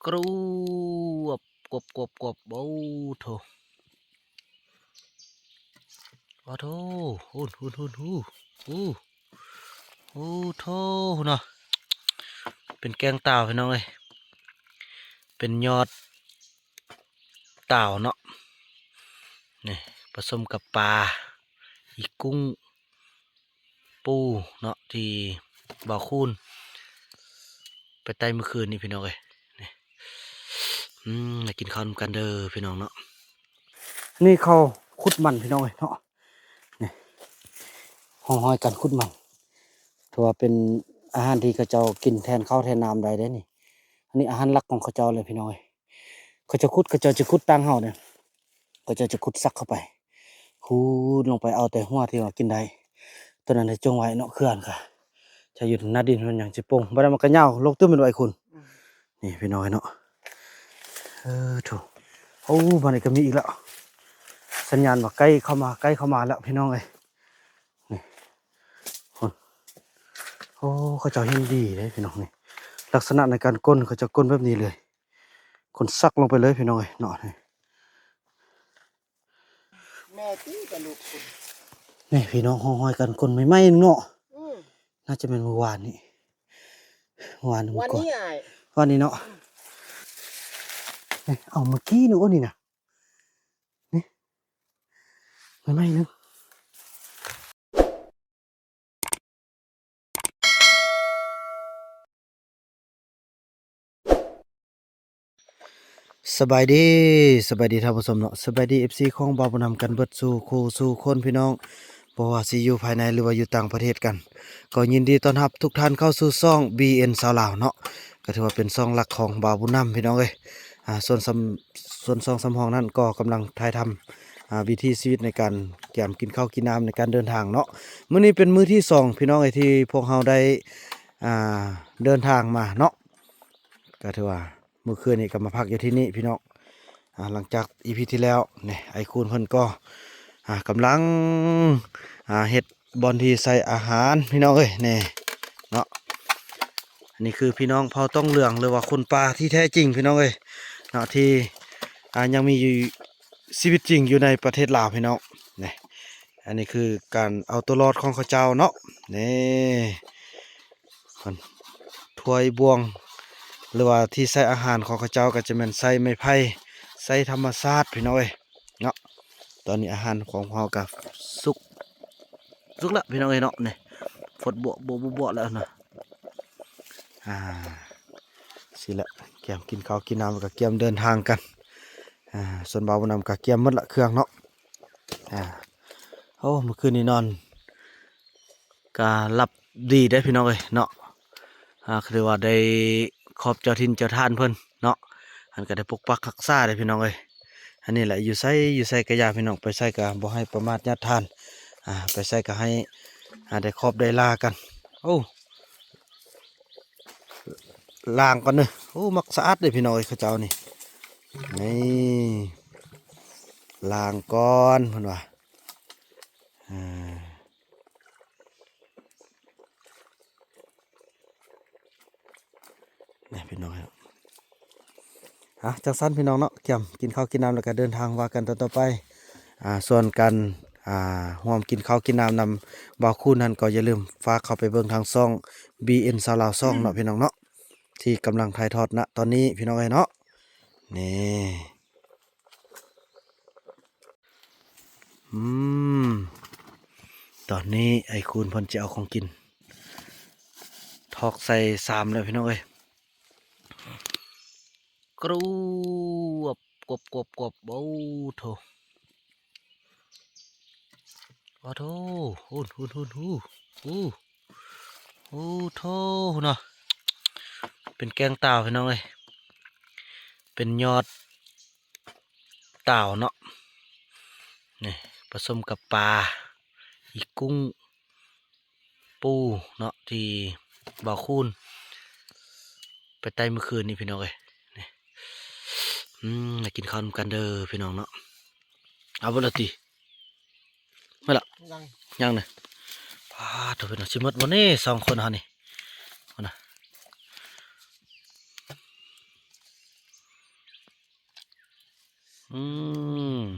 ກຣວບ ກວບ ກວບ ກວບ ໂອ້ໂທ້ ໂອ້ໂທ້ ຫຸ່ນ ຫຸ່ນ ຫຸ່ນ ຫູ ຫູ ໂອ້ໂທ້ ເນາະ ເປັນແກງຕ່າວ ພີ່ນ້ອງເອີຍ ເປັນຍອດ ຕ່າວເນາະ ນີ້ ປະສົມກັບປາ ອີກຸ້ງ ປູເນາະ ທີ່ບ່າວຄູນໄປໄຕ່ມື້ຄືນນີ້ ພີ່ນ້ອງເອີຍ ນີ້ ອືມ ມາກິນເຂົ້ານຳກັນເດີພີ່ນ້ອງເນາະ ນີ້ເຂົາຂຸດມັນ ພີ່ນ້ອງເອີຍເນາະ ນີ້ ຮ່ອງຮອຍການຂຸດມັນ ຖືວ່າເປັນອາຫານທີ່ເຂົາເຈົ້າກິນແທນເຂົ້າແທນນ້ຳໄດ້ເດ້ນີ້ ອັນນີ້ອາຫານຫຼັກຂອງເຂົາເຈົ້າເລີຍ ພີ່ນ້ອງເອີຍ. ເຂົາເຈົ້າຂຸດ ເຂົາເຈົ້າຈະຂຸດຕ່າງເຮົາເດ້ ເຂົາເຈົ້າຈະຂຸດສັກເຂົ້າໄປ ຂູດລົງໄປ ເອົາແຕ່ຫົວທີ່ວ່າກິນໄດ້ ຕົວນັ້ນໄດ້ຈົ່ງໄວ້ເນາະ ເຂື່ອນກະຈະຢູ່ໜ້າດິນ ມັນຍັງຊິປົ່ງ ບໍ່ໄດ້ມັນກະຍາວລົງຕື່ມແມ່ນບໍ່ ອ້າຍຄູນ ອືມ ນີ້ພີ່ນ້ອງເນາະ ເອີ ໂທ້ ໂອ້ ບາດນີ້ກະມີອີກແລ້ວ ສັນຍານວ່າໃກ້ເຂົ້າມາ ໃກ້ເຂົ້າມາແລ້ວ ພີ່ນ້ອງເອີຍ ນີ້ ໂອ້ ໂອ້ ເຂົາເຈົ້າເຫັນດີເດ້ພີ່ນ້ອງ ນີ້ ລັກສະນະໃນການກົ້ນ ເຂົາເຈົ້າກົ້ນແບບນີ້ເລີຍ ກົ້ນສັກລົງໄປເລີຍພີ່ນ້ອງເອີຍເນາະ ນີ້ ແມ່ຕິກະລູກຄຸນ ນີ້ພີ່ນ້ອງ ຮ່ອງຮອຍການກົ້ນໃໝ່ໆເນາະ ອືມ ໜ້າຈະແມ່ນມື້ວານນີ້ ວານນີ້ ວານນີ້ອ້າຍ ວານນີ້ເນາະ ອືມ ນີ້ ເອົາ ເມື່ອກີ້ນີ້ ໂອ້ ນີ້ນະ ນີ້ ໃໝ່ໆໜຶ່ງ ສະບາຍດີ ສະບາຍດີທ່ານຜູ້ຊົມເນາະ ສະບາຍດີ ເອັຟຊີ ຂອງບ່າວບຸນນຳກັນເບິດສູ່ຄູ່ສູ່ຄົນພີ່ນ້ອງ ບໍ່ວ່າຊິຢູ່ພາຍໃນ ຫຼືວ່າຢູ່ຕ່າງປະເທດກັນ ກໍຍິນດີຕ້ອນຮັບທຸກທ່ານເຂົ້າສູ່ຊ່ອງ ບີເອັນ ຊາວລາວເນາະ ກໍຖືວ່າເປັນຊ່ອງຫຼັກຂອງບ່າວບຸນນຳ ພີ່ນ້ອງເອີຍ ອ່າ ສ່ວນສຳ ສ່ວນຊ່ອງສຳຮອງນັ້ນກໍກຳລັງຖ່າຍທຳ ອ່າ ວິຖີຊີວິດໃນການກຽມກິນເຂົ້າກິນນ້ຳໃນການເດີນທາງເນາະ ມື້ນີ້ເປັນມື້ທີສອງ ພີ່ນ້ອງເອີຍ ທີ່ພວກເຮົາໄດ້ ອ່າ ເດີນທາງມາເນາະ ກໍຖືວ່າມື້ຄືນນີ້ກໍມາພັກຢູ່ທີ່ນີ້ພີ່ນ້ອງ ອ່າ ຫຼັງຈາກອີພີທີ່ແລ້ວ ນີ້ ອ້າຍຄູນເພິ່ນກໍ ອ່າ ກຳລັງ ອ່າ ເຮັດ ບ່ອນທີ່ໃສ່ອາຫານພີ່ນ້ອງເອີຍ ນີ້ເນາະ ອັນນີ້ຄືພີ່ນ້ອງເຜົ່າຕ້ອງເຫຼືອງ ຫຼືວ່າຄົນປ່າທີ່ແທ້ຈິງພີ່ນ້ອງເອີຍເນາະ ທີ່ ອ່າ ຍັງມີຢູ່ ຊີວິດຈິງຢູ່ໃນປະເທດລາວພີ່ນ້ອງ ນີ້ ອັນນີ້ຄືການເອົາຕົວລອດຂອງເຂົາເຈົ້າເນາະ ນີ້ ຖ້ວຍບ່ວງ ຫຼືວ່າທີ່ໃສ່ອາຫານຂອງເຂົາເຈົ້າກໍຈະແມ່ນໃຊ້ໄມ້ໄຜ່ ໃຊ້ທຳມະຊາດພີ່ນ້ອງເອີຍເນາະ ຕອນນີ້ອາຫານຂອງເຮົາກໍສຸກ ສຸກແລ້ວພີ່ນ້ອງເອີຍເນາະ ນີ້ ຟົດບົວໆໆແລ້ວນະ ອ່າ ຊີ້ແຫຼະ ກຽມກິນເຂົ້າກິນນ້ຳ ແລ້ວກໍກຽມເດີນທາງກັນ ອ່າ ສ່ວນບ່າວບຸນນຳກໍກຽມໝົດລະເຄື່ອງເນາະ ອ່າ ໂອ້ ມື້ຄືນນີ້ນອນ ກະຫຼັບດີເດ້ພີ່ນ້ອງເອີຍເນາະ ອ່າ ຄືວ່າໄດ້ຂອບເຈົ້າຖິ່ນເຈົ້າຖານເພິ່ນເນາະ ອັນກະໄດ້ປົກປັກຮັກສາເດ້ພີ່ນ້ອງເອີຍ ອັນນີ້ແຫຼະ ຢູ່ໃສ ຢູ່ໃສກະຢ່າພີ່ນ້ອງ ໄປໃສກະບໍ່ໃຫ້ປະໝາດຍາດທ່ານ ອ່າ ໄປໃສກະໃຫ້ ອ່າ ໄດ້ຂອບໄດ້ລາກັນ ໂອ້ ລ້າງກ່ອນເດີ ໂອ້ ມັກສະອາດເດ້ພີ່ນ້ອງເອີຍ ເຂົາເຈົ້ານີ້ ນີ້ ລ້າງກ່ອນເພິ່ນວ່າ ອ່າ ນີ້ພີ່ນ້ອງເນາະ ອ່າ ຈັ່ງຊັ້ນພີ່ນ້ອງເນາະ ກຽມກິນເຂົ້າກິນນ້ຳ ແລ້ວກໍເດີນທາງວ່າກັນຕໍ່ໆໄປ ອ່າ ສ່ວນການ ອ່າ ຮ່ວມກິນເຂົ້າກິນນ້ຳນຳບ່າວຄູນນັ້ນ ກໍຢ່າລືມຝາກເຂົ້າໄປເບິ່ງທາງຊ່ອງ ບີເອັນ ຊາວລາວ ຊ່ອງເນາະ ພີ່ນ້ອງເນາະ ທີ່ກຳລັງຖ່າຍທອດນະຕອນນີ້ພີ່ນ້ອງເອີຍເນາະ ນີ້ ອືມ ຕອນນີ້ອ້າຍຄູນເພິ່ນຈະເອົາຂອງກິນ ຖອກໃສ່ຊາມແລ້ວພີ່ນ້ອງເອີຍ ກຣວບ ກວບ ກວບ ກວບ ໂອ້ໂທ້ ໂອ້ໂທ້ ຫຸ່ນ ຫຸ່ນ ຫຸ່ນ ຫູ ຫູ ໂອ້ໂທ້ ເນາະ ເປັນແກງຕ່າວພີ່ນ້ອງເອີຍ ເປັນຍອດ ຕ່າວເນາະ ນີ້ ປະສົມກັບປາ ອີກຸ້ງ ປູເນາະ ທີ່ບ່າວຄູນໄປໄຕ່ມື້ຄືນນີ້ພີ່ນ້ອງເອີຍ ນີ້ ອືມ ມາກິນເຂົ້ານຳກັນເດີພີ່ນ້ອງເນາະ ເອົາເບິດແລ້ວຕິ ເບິດລະ ຍັງ ຍັງເນາະ ປາດໂທ້ ພີ່ນ້ອງ ຊິໝົດບໍ່ນີ້ ສອງຄົນເຮົານີ້ ພຸ້ນນະ ນີ້ ພີ່ນ້ອງເອີຍເນາະ ນີ້ ເປັນ ອືມ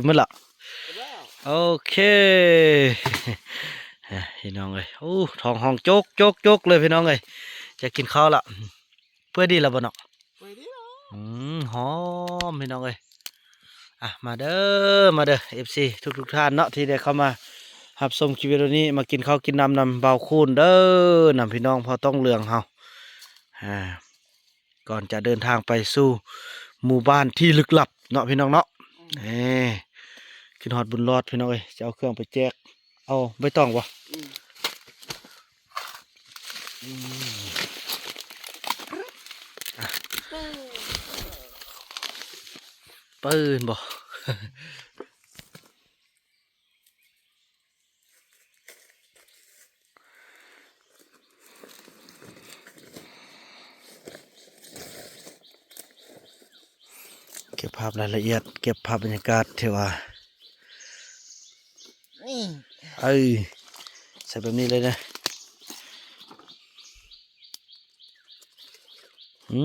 ໝົດລະ ໂອເຄ ພີ່ນ້ອງເອີຍ ໂອ້ ທ້ອງຮ້ອງໂຈກໆໆເລີຍ ພີ່ນ້ອງເອີຍ ຈະກິນເຂົ້າລະ. ເປື່ອຍດີແລ້ວບໍ່ເນາະ? ເປື່ອຍດີແລ້ວ. ອືມ ຫອມ ພີ່ນ້ອງເອີຍ. ອ່ະ ມາເດີ ມາເດີ ເອັຟຊີ ທຸກໆທ່ານເນາະ ທີ່ໄດ້ເຂົ້າມາຮັບຊົມຄລິບວິດີໂອນີ້ ມາກິນເຂົ້າກິນນ້ຳນຳບ່າວຄູນເດີ ນຳພີ່ນ້ອງພໍ່ຕ້ອງເຫຼືອງເຮົາ ອ່າ ກ່ອນຈະເດີນທາງໄປສູ່ໝູ່ບ້ານທີ່ລຶກລັບເນາະ ພີ່ນ້ອງເນາະ. ອືມ ເອີ ຄິດຮອດບຸນລອດ ພີ່ນ້ອງເອີຍ ຈະເອົາເຄື່ອງໄປແຈກ ເອົາໃບຕອງບໍ່? ອືມ ອືມ ເປີນບໍ່? ເກັບພາບລາຍລະອຽດ ເກັບພາບບັນຍາກາດທີ່ວ່າ ນີ້ ເອີ ໃສ່ແບບນີ້ເລີຍນະ. ອື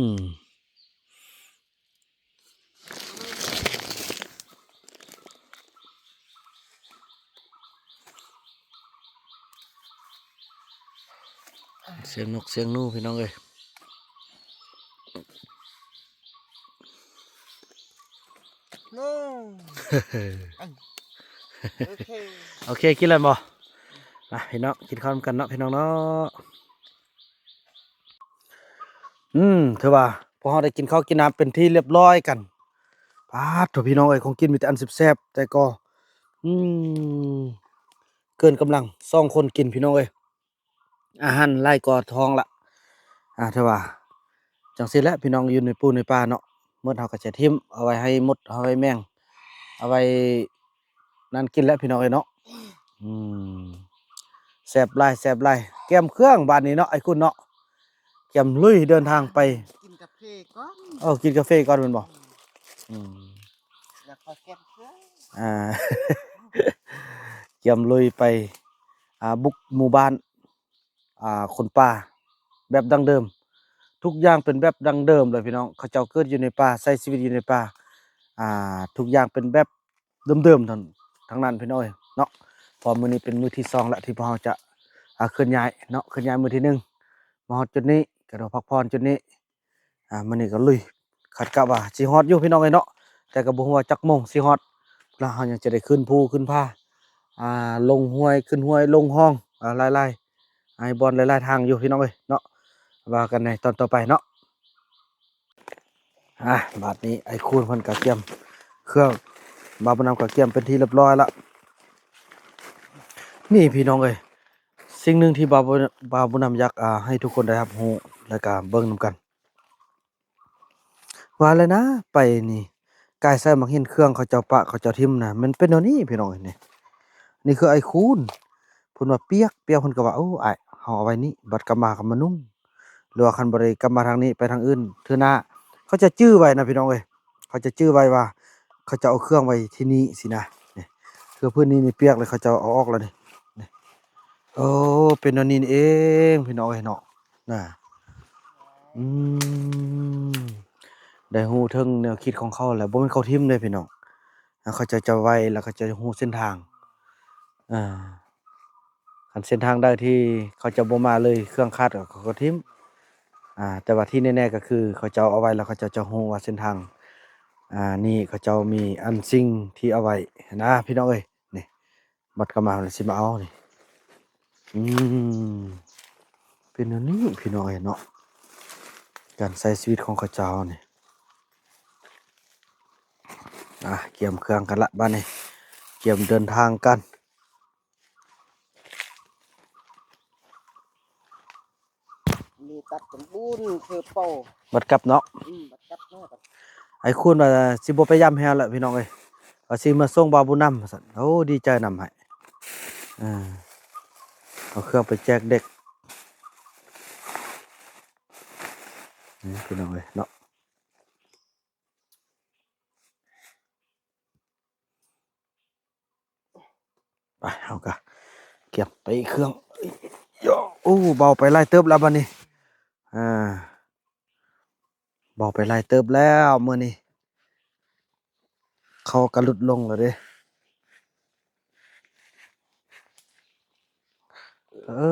ມ ສຽງນົກສຽງໜູ ພີ່ນ້ອງເອີຍ. ໂນ ໂອເຄ ໂອເຄ ກິນແລ້ວບໍ່? ມາ ພີ່ນ້ອງ ກິນເຂົ້ານຳກັນເນາະ ພີ່ນ້ອງເນາະ. ອືມ ຖືວ່າພວກເຮົາໄດ້ກິນເຂົ້າກິນນ້ຳເປັນທີ່ລຽບຮ້ອຍກັນ. ປາດໂທ້ ພີ່ນ້ອງເອີຍ ຂອງກິນມີແຕ່ອັນແຊບໆ ແຕ່ກໍ ອືມ ເກີນກຳລັງສອງຄົນກິນ ພີ່ນ້ອງເອີຍ. ອາຫານຫຼາຍກວ່າທ້ອງລະ. ອ່າ ຖືວ່າຈັ່ງຊີ້ແຫຼະ ພີ່ນ້ອງ ຢູ່ໃນປູໃນປາເນາະ ໝົດເຮົາກໍຈະຖິ້ມ ເອົາໄວ້ໃຫ້ມົດ ເອົາໄວ້ແມງ ເອົາໄວ້ນັ້ນກິນແຫຼະ ພີ່ນ້ອງເອີຍເນາະ. ອືມ ແຊບຫຼາຍ ແຊບຫຼາຍ ກຽມເຄື່ອງບາດນີ້ເນາະ ໄອ້ຄຸນເນາະ ກຽມລຸຍເດີນທາງໄປ. ກິນກາເຟກ່ອນ. ເອີ ກິນກາເຟກ່ອນແມ່ນບໍ່? ອືມ ອືມ ແລ້ວຄ່ອຍກຽມເຄື່ອງ. ອ່າ ກຽມລຸຍໄປ ອ່າ ບຸກໝູ່ບ້ານ ອ່າ ຄົນປ່າແບບດັ້ງເດີມ ທຸກຢ່າງເປັນແບບດັ້ງເດີມເລີຍ ພີ່ນ້ອງ. ເຂົາເຈົ້າເກີດຢູ່ໃນປ່າ ໃຊ້ຊີວິດຢູ່ໃນປ່າ ອ່າ ທຸກຢ່າງເປັນແບບເດີມໆ ທັງ ທັງນັ້ນ ພີ່ນ້ອງເອີຍເນາະ. ເພາະມື້ນີ້ເປັນມື້ທີສອງລະ ທີ່ພວກເຮົາຈະ ອ່າ ເຄື່ອນຍ້າຍເນາະ ເຄື່ອນຍ້າຍມື້ທີໜຶ່ງ ມາຮອດຈຸດນີ້ ກະໄດ້ພັກຜ່ອນຈຸດນີ້. ອ່າ ມື້ນີ້ກໍລຸຍ ຄາດກະວ່າຊິຮອດຢູ່ ພີ່ນ້ອງເອີຍເນາະ ແຕ່ກໍບໍ່ຮູ້ວ່າຈັກໂມງຊິຮອດ. ລະເຮົາຍັງຈະໄດ້ຂຶ້ນພູຂຶ້ນຜາ ອ່າ ລົງຫ້ວຍ ຂຶ້ນຫ້ວຍລົງຮ່ອງ ອ່າ ຫຼາຍໆ ຫຼາຍບ່ອນຫຼາຍໆທາງຢູ່ ພີ່ນ້ອງເອີຍເນາະ. ວ່າກັນໃນຕອນຕໍ່ໄປເນາະ. ອ່າ ບາດນີ້ໄອ້ຄູນເພິ່ນກໍກຽມເຄື່ອງ ບ່າວບຸນນຳກໍກຽມເປັນທີ່ລຽບຮ້ອຍລະ. ນີ້ ພີ່ນ້ອງເອີຍ ສິ່ງໜຶ່ງທີ່ບ່າວ ບ່າວບຸນນຳຢາກ ອ່າ ໃຫ້ທຸກຄົນໄດ້ຮັບຮູ້ ແລະກະເບິ່ງນຳກັນ ວ່າແລ້ວນະ ໄປນີ້ ກາຍໃສ່ມັກເຫັນເຄື່ອງເຂົາເຈົ້າປະ ເຂົາເຈົ້າຖິ້ມນະ ມັນເປັນແນວນີ້ ພີ່ນ້ອງເອີຍ. ນີ້ ນີ້ຄືໄອ້ຄູນ ເພິ່ນວ່າປຽກ ປຽກ ເພິ່ນກໍວ່າ ໂອ້ ອ້າຍ ເຮົາເອົາໄວ້ນີ້ ບັດກັບມາກໍມານຸ່ງ ຫຼືວ່າຄັນບໍ່ໄດ້ກັບມາທາງນີ້ ໄປທາງອື່ນ ເທື່ອໜ້າ ເຂົາຈະຈື່ໄວ້ນະ ພີ່ນ້ອງເອີຍ. ເຂົາຈະຈື່ໄວ້ວ່າ ເຂົາຈະເອົາເຄື່ອງໄວ້ທີ່ນີ້ຊີ້ນະ. ນີ້ ຄືພື້ນນີ້ນີ້ປຽກເລີຍ ເຂົາເຈົ້າເອົາອອກແລ້ວນີ້ ນີ້. ໂອ້ ເປັນແນວນີ້ນີ້ເອງ ພີ່ນ້ອງເອີຍເນາະ. ນະ ອືມ ໄດ້ຮູ້ເຖິງແນວຄິດຂອງເຂົາແລ້ວ ບໍ່ແມ່ນເຂົາຖິ້ມເດ້ພີ່ນ້ອງ. ເຂົາເຈົ້າຈະໄວ ແລ້ວເຂົາເຈົ້າຈະຮູ້ເສັ້ນທາງ. ເອີ ຄັນເສັ້ນທາງໃດທີ່ເຂົາເຈົ້າບໍ່ມາເລີຍ ເຄື່ອງຂາດ ເຂົາກໍຖິ້ມ. ອ່າ ແຕ່ວ່າທີ່ແນ່ໆກໍຄືເຂົາເຈົ້າເອົາໄວ້ ແລ້ວເຂົາເຈົ້າຈະຮູ້ວ່າເສັ້ນທາງ ອ່າ ນີ້ເຂົາເຈົ້າມີອັນສິ່ງທີ່ເອົາໄວ້ນະ ພີ່ນ້ອງເອີຍ. ນີ້ ບັດກະມາແລ້ວຊິມາເອົານີ້. ອືມ ເປັນແນວນີ້ພີ່ນ້ອງເອີຍເນາະ ການໃຊ້ຊີວິດຂອງເຂົາເຈົ້ານີ້. ອ່າ ກຽມເຄື່ອງກັນລະບາດນີ້ ກຽມເດີນທາງກັນ. ມີຕັດສົມບູນຄືເປົ່າ ບັດກັບເນາະ. ອືມ ບັດກັບເນາະ. ໄອ້ຄູນວ່າຊິບໍ່ໄປຢາມແຮງແລ້ວພີ່ນ້ອງເອີຍ ວ່າຊິມາສົ່ງບ່າວບຸນນຳວ່າຊັ້ນ. ໂອ້ ດີໃຈນຳໃຫ້ ເອີ ເອົາເຄື່ອງໄປແຈກເດັກ ນີ້ພີ່ນ້ອງເອີຍເນາະ. ໄປ ເຮົາກະກຽມໄປເຄື່ອງ. ໂອ້ ເບົາໄປຫຼາຍເຕີບແລ້ວບັດນີ້ ອ່າ ເບົາໄປຫຼາຍເຕີບແລ້ວມື້ນີ້ ເຂົາກະຫຼຸດລົງແລ້ວເດ້. ເອີ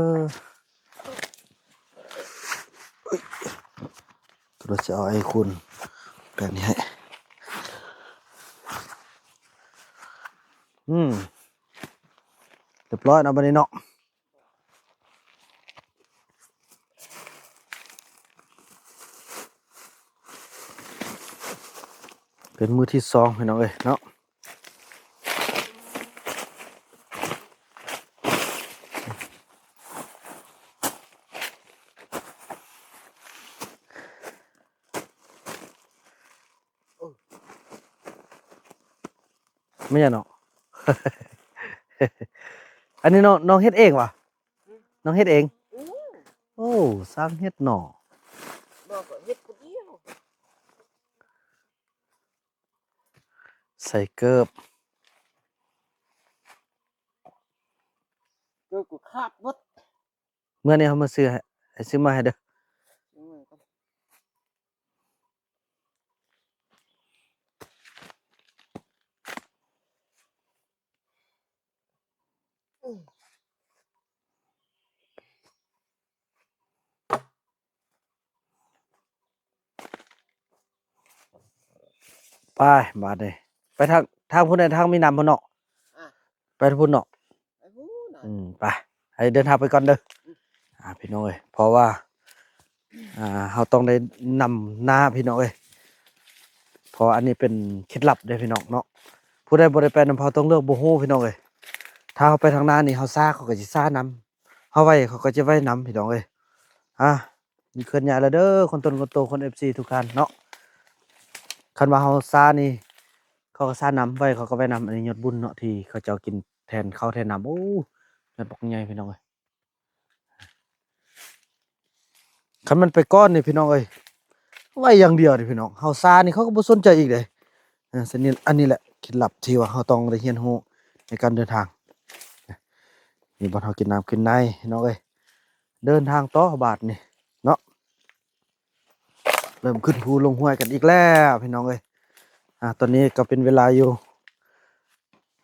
ກໍຊິເອົາໄອ້ຄູນແປງນີ້ໃຫ້. ອືມ ຮຽບຮ້ອຍເນາະ ບັດນີ້ເນາະ. ເປັນມື້ທີສອງ ພີ່ນ້ອງເອີຍເນາະ. ແມ່ນຫຍັງເນາະ? ອັນນີ້ນ້ອງ ນ້ອງເຮັດເອງຫວາ? ນ້ອງເຮັດເອງ? ອືມ ໂອ້ ຊ່າງເຮັດເນາະ. ນ້ອງກໍເຮັດຜູ້ດຽວ. ໃສ່ເກີບ ເກີບກໍຂາດໝົດ. ເມື່ອນີ້ເຮົາມາຊື້ໃຫ້ ໃຫ້ຊື້ມາໃຫ້ເດີ. ຊື້ມາກ່ອນ. ໄປບາດນີ້ ໄປທາງ ທາງພຸ້ນແດ່ ທາງມີນ້ຳພຸ້ນເນາະ. ອ່ະ ໄປທາງພຸ້ນເນາະ. ໄປພຸ້ນນະ. ອືມ ໄປ ໃຫ້ເດີນທາງໄປກ່ອນເດີ. ອືມ ອ່າ ພີ່ນ້ອງເອີຍ ເພາະວ່າ ອ່າ ເຮົາຕ້ອງໄດ້ນຳນາ ພີ່ນ້ອງເອີຍ ເພາະວ່າອັນນີ້ເປັນເຄັດລັບເດ້ ພີ່ນ້ອງເນາະ. ຜູ້ໃດບໍ່ໄດ້ໄປນຳເຜົ່າຕົງເລືອກບໍ່ຮູ້ ພີ່ນ້ອງເອີຍ. ຖ້າເຮົາໄປທາງໜ້ານີ້ ເຮົາຊ້າ ເຂົາກໍຊິຊ້ານຳ, ເຮົາໄວ ເຂົາກໍຈະໄວນຳ ພີ່ນ້ອງເອີຍ. ອ່າ ນີ້ເຄື່ອນຍ້າຍແລ້ວເດີ ຄົນຕົນຄົນໂຕ ຄົນເອັຟຊີທຸກທ່ານເນາະ. ຄັນວ່າເຮົາຊ້ານີ້ ເຂົາກໍຊ້ານຳ, ໄວເຂົາກໍໄວນຳ. ອັນນີ້ຍອດບຸນເນາະ ທີ່ເຂົາເຈົ້າກິນແທນເຂົ້າແທນນ້ຳ. ໂອ້ ຍອດບັກໃຫຍ່ ພີ່ນ້ອງເອີຍ. ຄັນມັນໄປກ່ອນນີ້ ພີ່ນ້ອງເອີຍ ໄວຢ່າງດຽວເດ້ ພີ່ນ້ອງ. ເຮົາຊ້ານີ້ ເຂົາກໍບໍ່ສົນໃຈອີກເດ້. ເອີ ສະນັ້ນ ອັນນີ້ແຫຼະເຄັດລັບທີ່ວ່າເຮົາຕ້ອງໄດ້ຮຽນຮູ້ໃນການເດີນທາງ. ນີ້ບ່ອນເຮົາກິນນ້ຳກິນໃນ ພີ່ນ້ອງເອີຍ. ເດີນທາງຕໍ່ບາດນີ້ເນາະ. ເລີ່ມຂຶ້ນພູລົງຫ້ວຍກັນອີກແລ້ວ ພີ່ນ້ອງເອີຍ. ອ່າ ຕອນນີ້ກໍເປັນເວລາຢູ່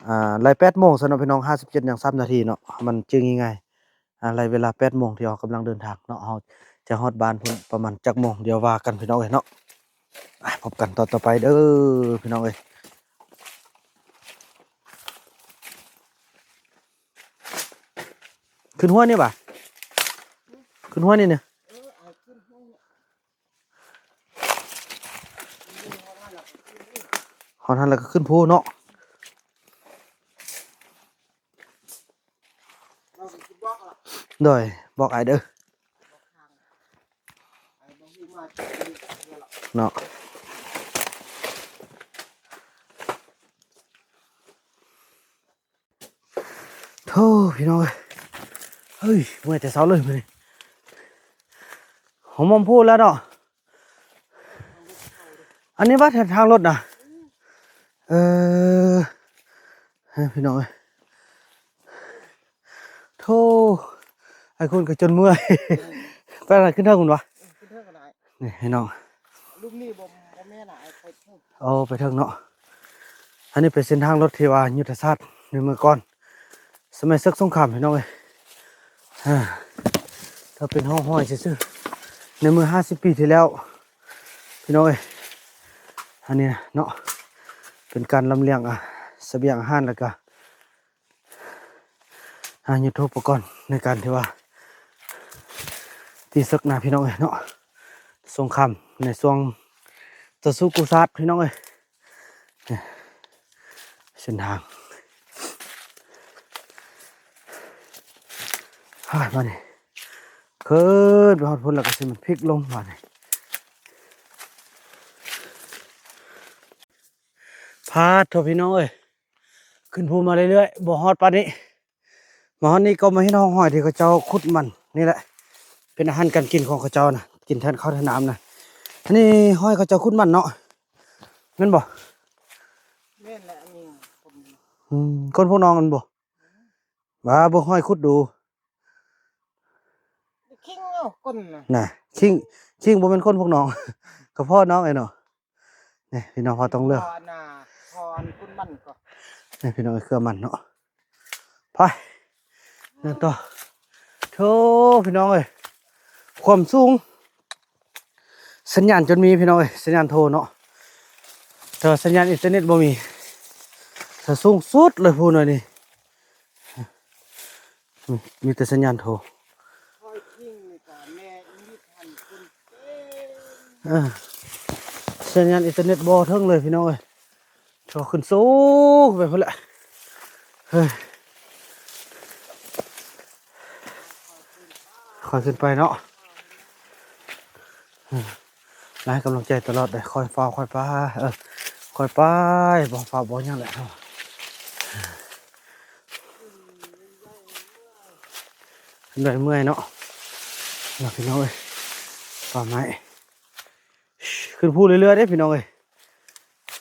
ອ່າ ໄລ່ແປດໂມງຊະເນາະ ພີ່ນ້ອງ. ຫ້າສິບເຈັດ ຍັງສາມນາທີເນາະ ມັນຈື່ງ່າຍໆ. ອ່າ ໄລ່ເວລາແປດໂມງທີ່ເຮົາກຳລັງເດີນທາງເນາະ. ເຮົາຈະຮອດບ້ານພຸ້ນປະມານຈັກໂມງ ດຽວວ່າກັນ ພີ່ນ້ອງເອີຍເນາະ. ອ່າ ພົບກັນຕອນຕໍ່ໄປເດີ ພີ່ນ້ອງເອີຍ. ຂຶ້ນຫ້ວຍນີ້ຫວາ? ຂຶ້ນຫ້ວຍນີ້ເນາະ. ຮອດຫັ້ນແລ້ວກໍຂຶ້ນພູເນາະ. ໂດຍ ບອກອ້າຍເດີເນາະ. ໂທ້ ພີ່ນ້ອງເອີຍ ເຮີ້ຍ ເມື່ອຍແຕ່ເຊົ້າເລີຍມື້ນີ້. ຫົວໝ່ອມພູແລ້ວເນາະ ອັນນີ້ວ່າແທນທາງລົດນະ. ເອີ ເອີ ພີ່ນ້ອງເອີຍ ໂທ້ ອ້າຍຄູນກໍຈົນເມື່ອຍ. ໄປທາງໃດ ຂຶ້ນເທິງພຸ້ນຫວາ? ເອີ ຂຶ້ນເທິງກໍໄດ້. ນີ້ພີ່ນ້ອງ ລຸ່ມນີ້ບໍ່ ບໍ່ແມ່ນຫຼາຍ ໄປເທິງ. ໂອ້ ໄປເທິງເນາະ. ອັນນີ້ເປັນເສັ້ນທາງລົດທີ່ວ່າຍຸດທະສາດໃນເມື່ອກ່ອນ ສະໄໝເສິກສົງຄາມ ພີ່ນ້ອງເອີຍ. ຖ້າເປັນຮ່ອງຮອຍຊື່ໆ ໃນເມື່ອຫ້າສິບປີທີ່ແລ້ວ ພີ່ນ້ອງເອີຍ. ອັນນີ້ເນາະ ເປັນການລຳລຽງ ອາ ສະບຽງອາຫານ ແລ້ວກະ ອ່າ ຍຸດໂທປະກອນໃນການທີ່ວ່າຕີເສິກນະ ພີ່ນ້ອງເອີຍເນາະ. ສົງຄາມໃນຊ່ວງຕໍ່ສູ້ກູ້ຊາດ ພີ່ນ້ອງເອີຍ. ເສັ້ນທາງ ມານີ້ ຂຶ້ນໄປຮອດພຸ້ນແລ້ວກໍຊິມາພິກລົງບາດນີ້. ພາດໂທ ພີ່ນ້ອງເອີຍ ຂຶ້ນພູມາເລື້ອຍໆ ບໍ່ຮອດປານນີ້. ມາຮອດນີ້ກໍມາເຫັນຮ່ອງຮອຍທີ່ເຂົາເຈົ້າຂຸດມັນນີ້ແຫຼະ ເປັນອາຫານການກິນຂອງເຂົາເຈົ້ານະ ກິນແທນເຂົ້າແທນນ້ຳນະ. ອັນນີ້ຮອຍເຂົາເຈົ້າຂຸດມັນເນາະ ແມ່ນບໍ່? ແມ່ນແຫຼະ ອັນນີ້ ອືມ ຄົນພວກນ້ອງນັ້ນບໍ່? ວ່າເບິ່ງຮອຍຂຸດດູ. ເອົາ ຄົນນະ ນະ ຄິງ ຄິງບໍ່ແມ່ນຄົນພວກນ້ອງ ກະພໍ້ນ້ອງເອີຍເນາະ. ນີ້ພີ່ນ້ອງ ພໍຕ້ອງເລືອກ ພໍນະ ພໍອັນຄຸນມັນກໍ ນີ້ພີ່ນ້ອງເອີຍ ເຄືອມັນເນາະ. ໄປ ເດີນຕໍ່. ໂທ້ ພີ່ນ້ອງເອີຍ ຄວາມສູງ ສັນຍານຈົນມີພີ່ນ້ອງເອີຍ ສັນຍານໂທເນາະ ແຕ່ວ່າສັນຍານອິນເຕີເນັດບໍ່ມີ. ຖ້າສູງສຸດເລີຍພູໜ່ວຍນີ້ ມີແຕ່ສັນຍານໂທ. ເອີ ສັນຍານອິນເຕີເນັດບໍ່ເຖິງເລີຍພີ່ນ້ອງເອີຍ. ໂທຂຶ້ນສູງໄປພຸ້ນແຫຼະ. ເຮີ້ຍ ຄ່ອຍຂຶ້ນໄປເນາະ. ໃຫ້ກຳລັງໃຈຕະຫຼອດເດີ ຄ່ອຍຟ້າວ ຄ່ອຍໄປ ເອີ ຄ່ອຍໄປ ບໍ່ຟ້າວບໍ່ຫຍັງແຫຼະ. ຂຶ້ນໄດ້ເມື່ອຍເນາະ ເນາະ ພີ່ນ້ອງເອີຍ. ປ່າໄມ້ ຂຶ້ນພູເລື້ອຍໆເດ້ພີ່ນ້ອງເອີຍ.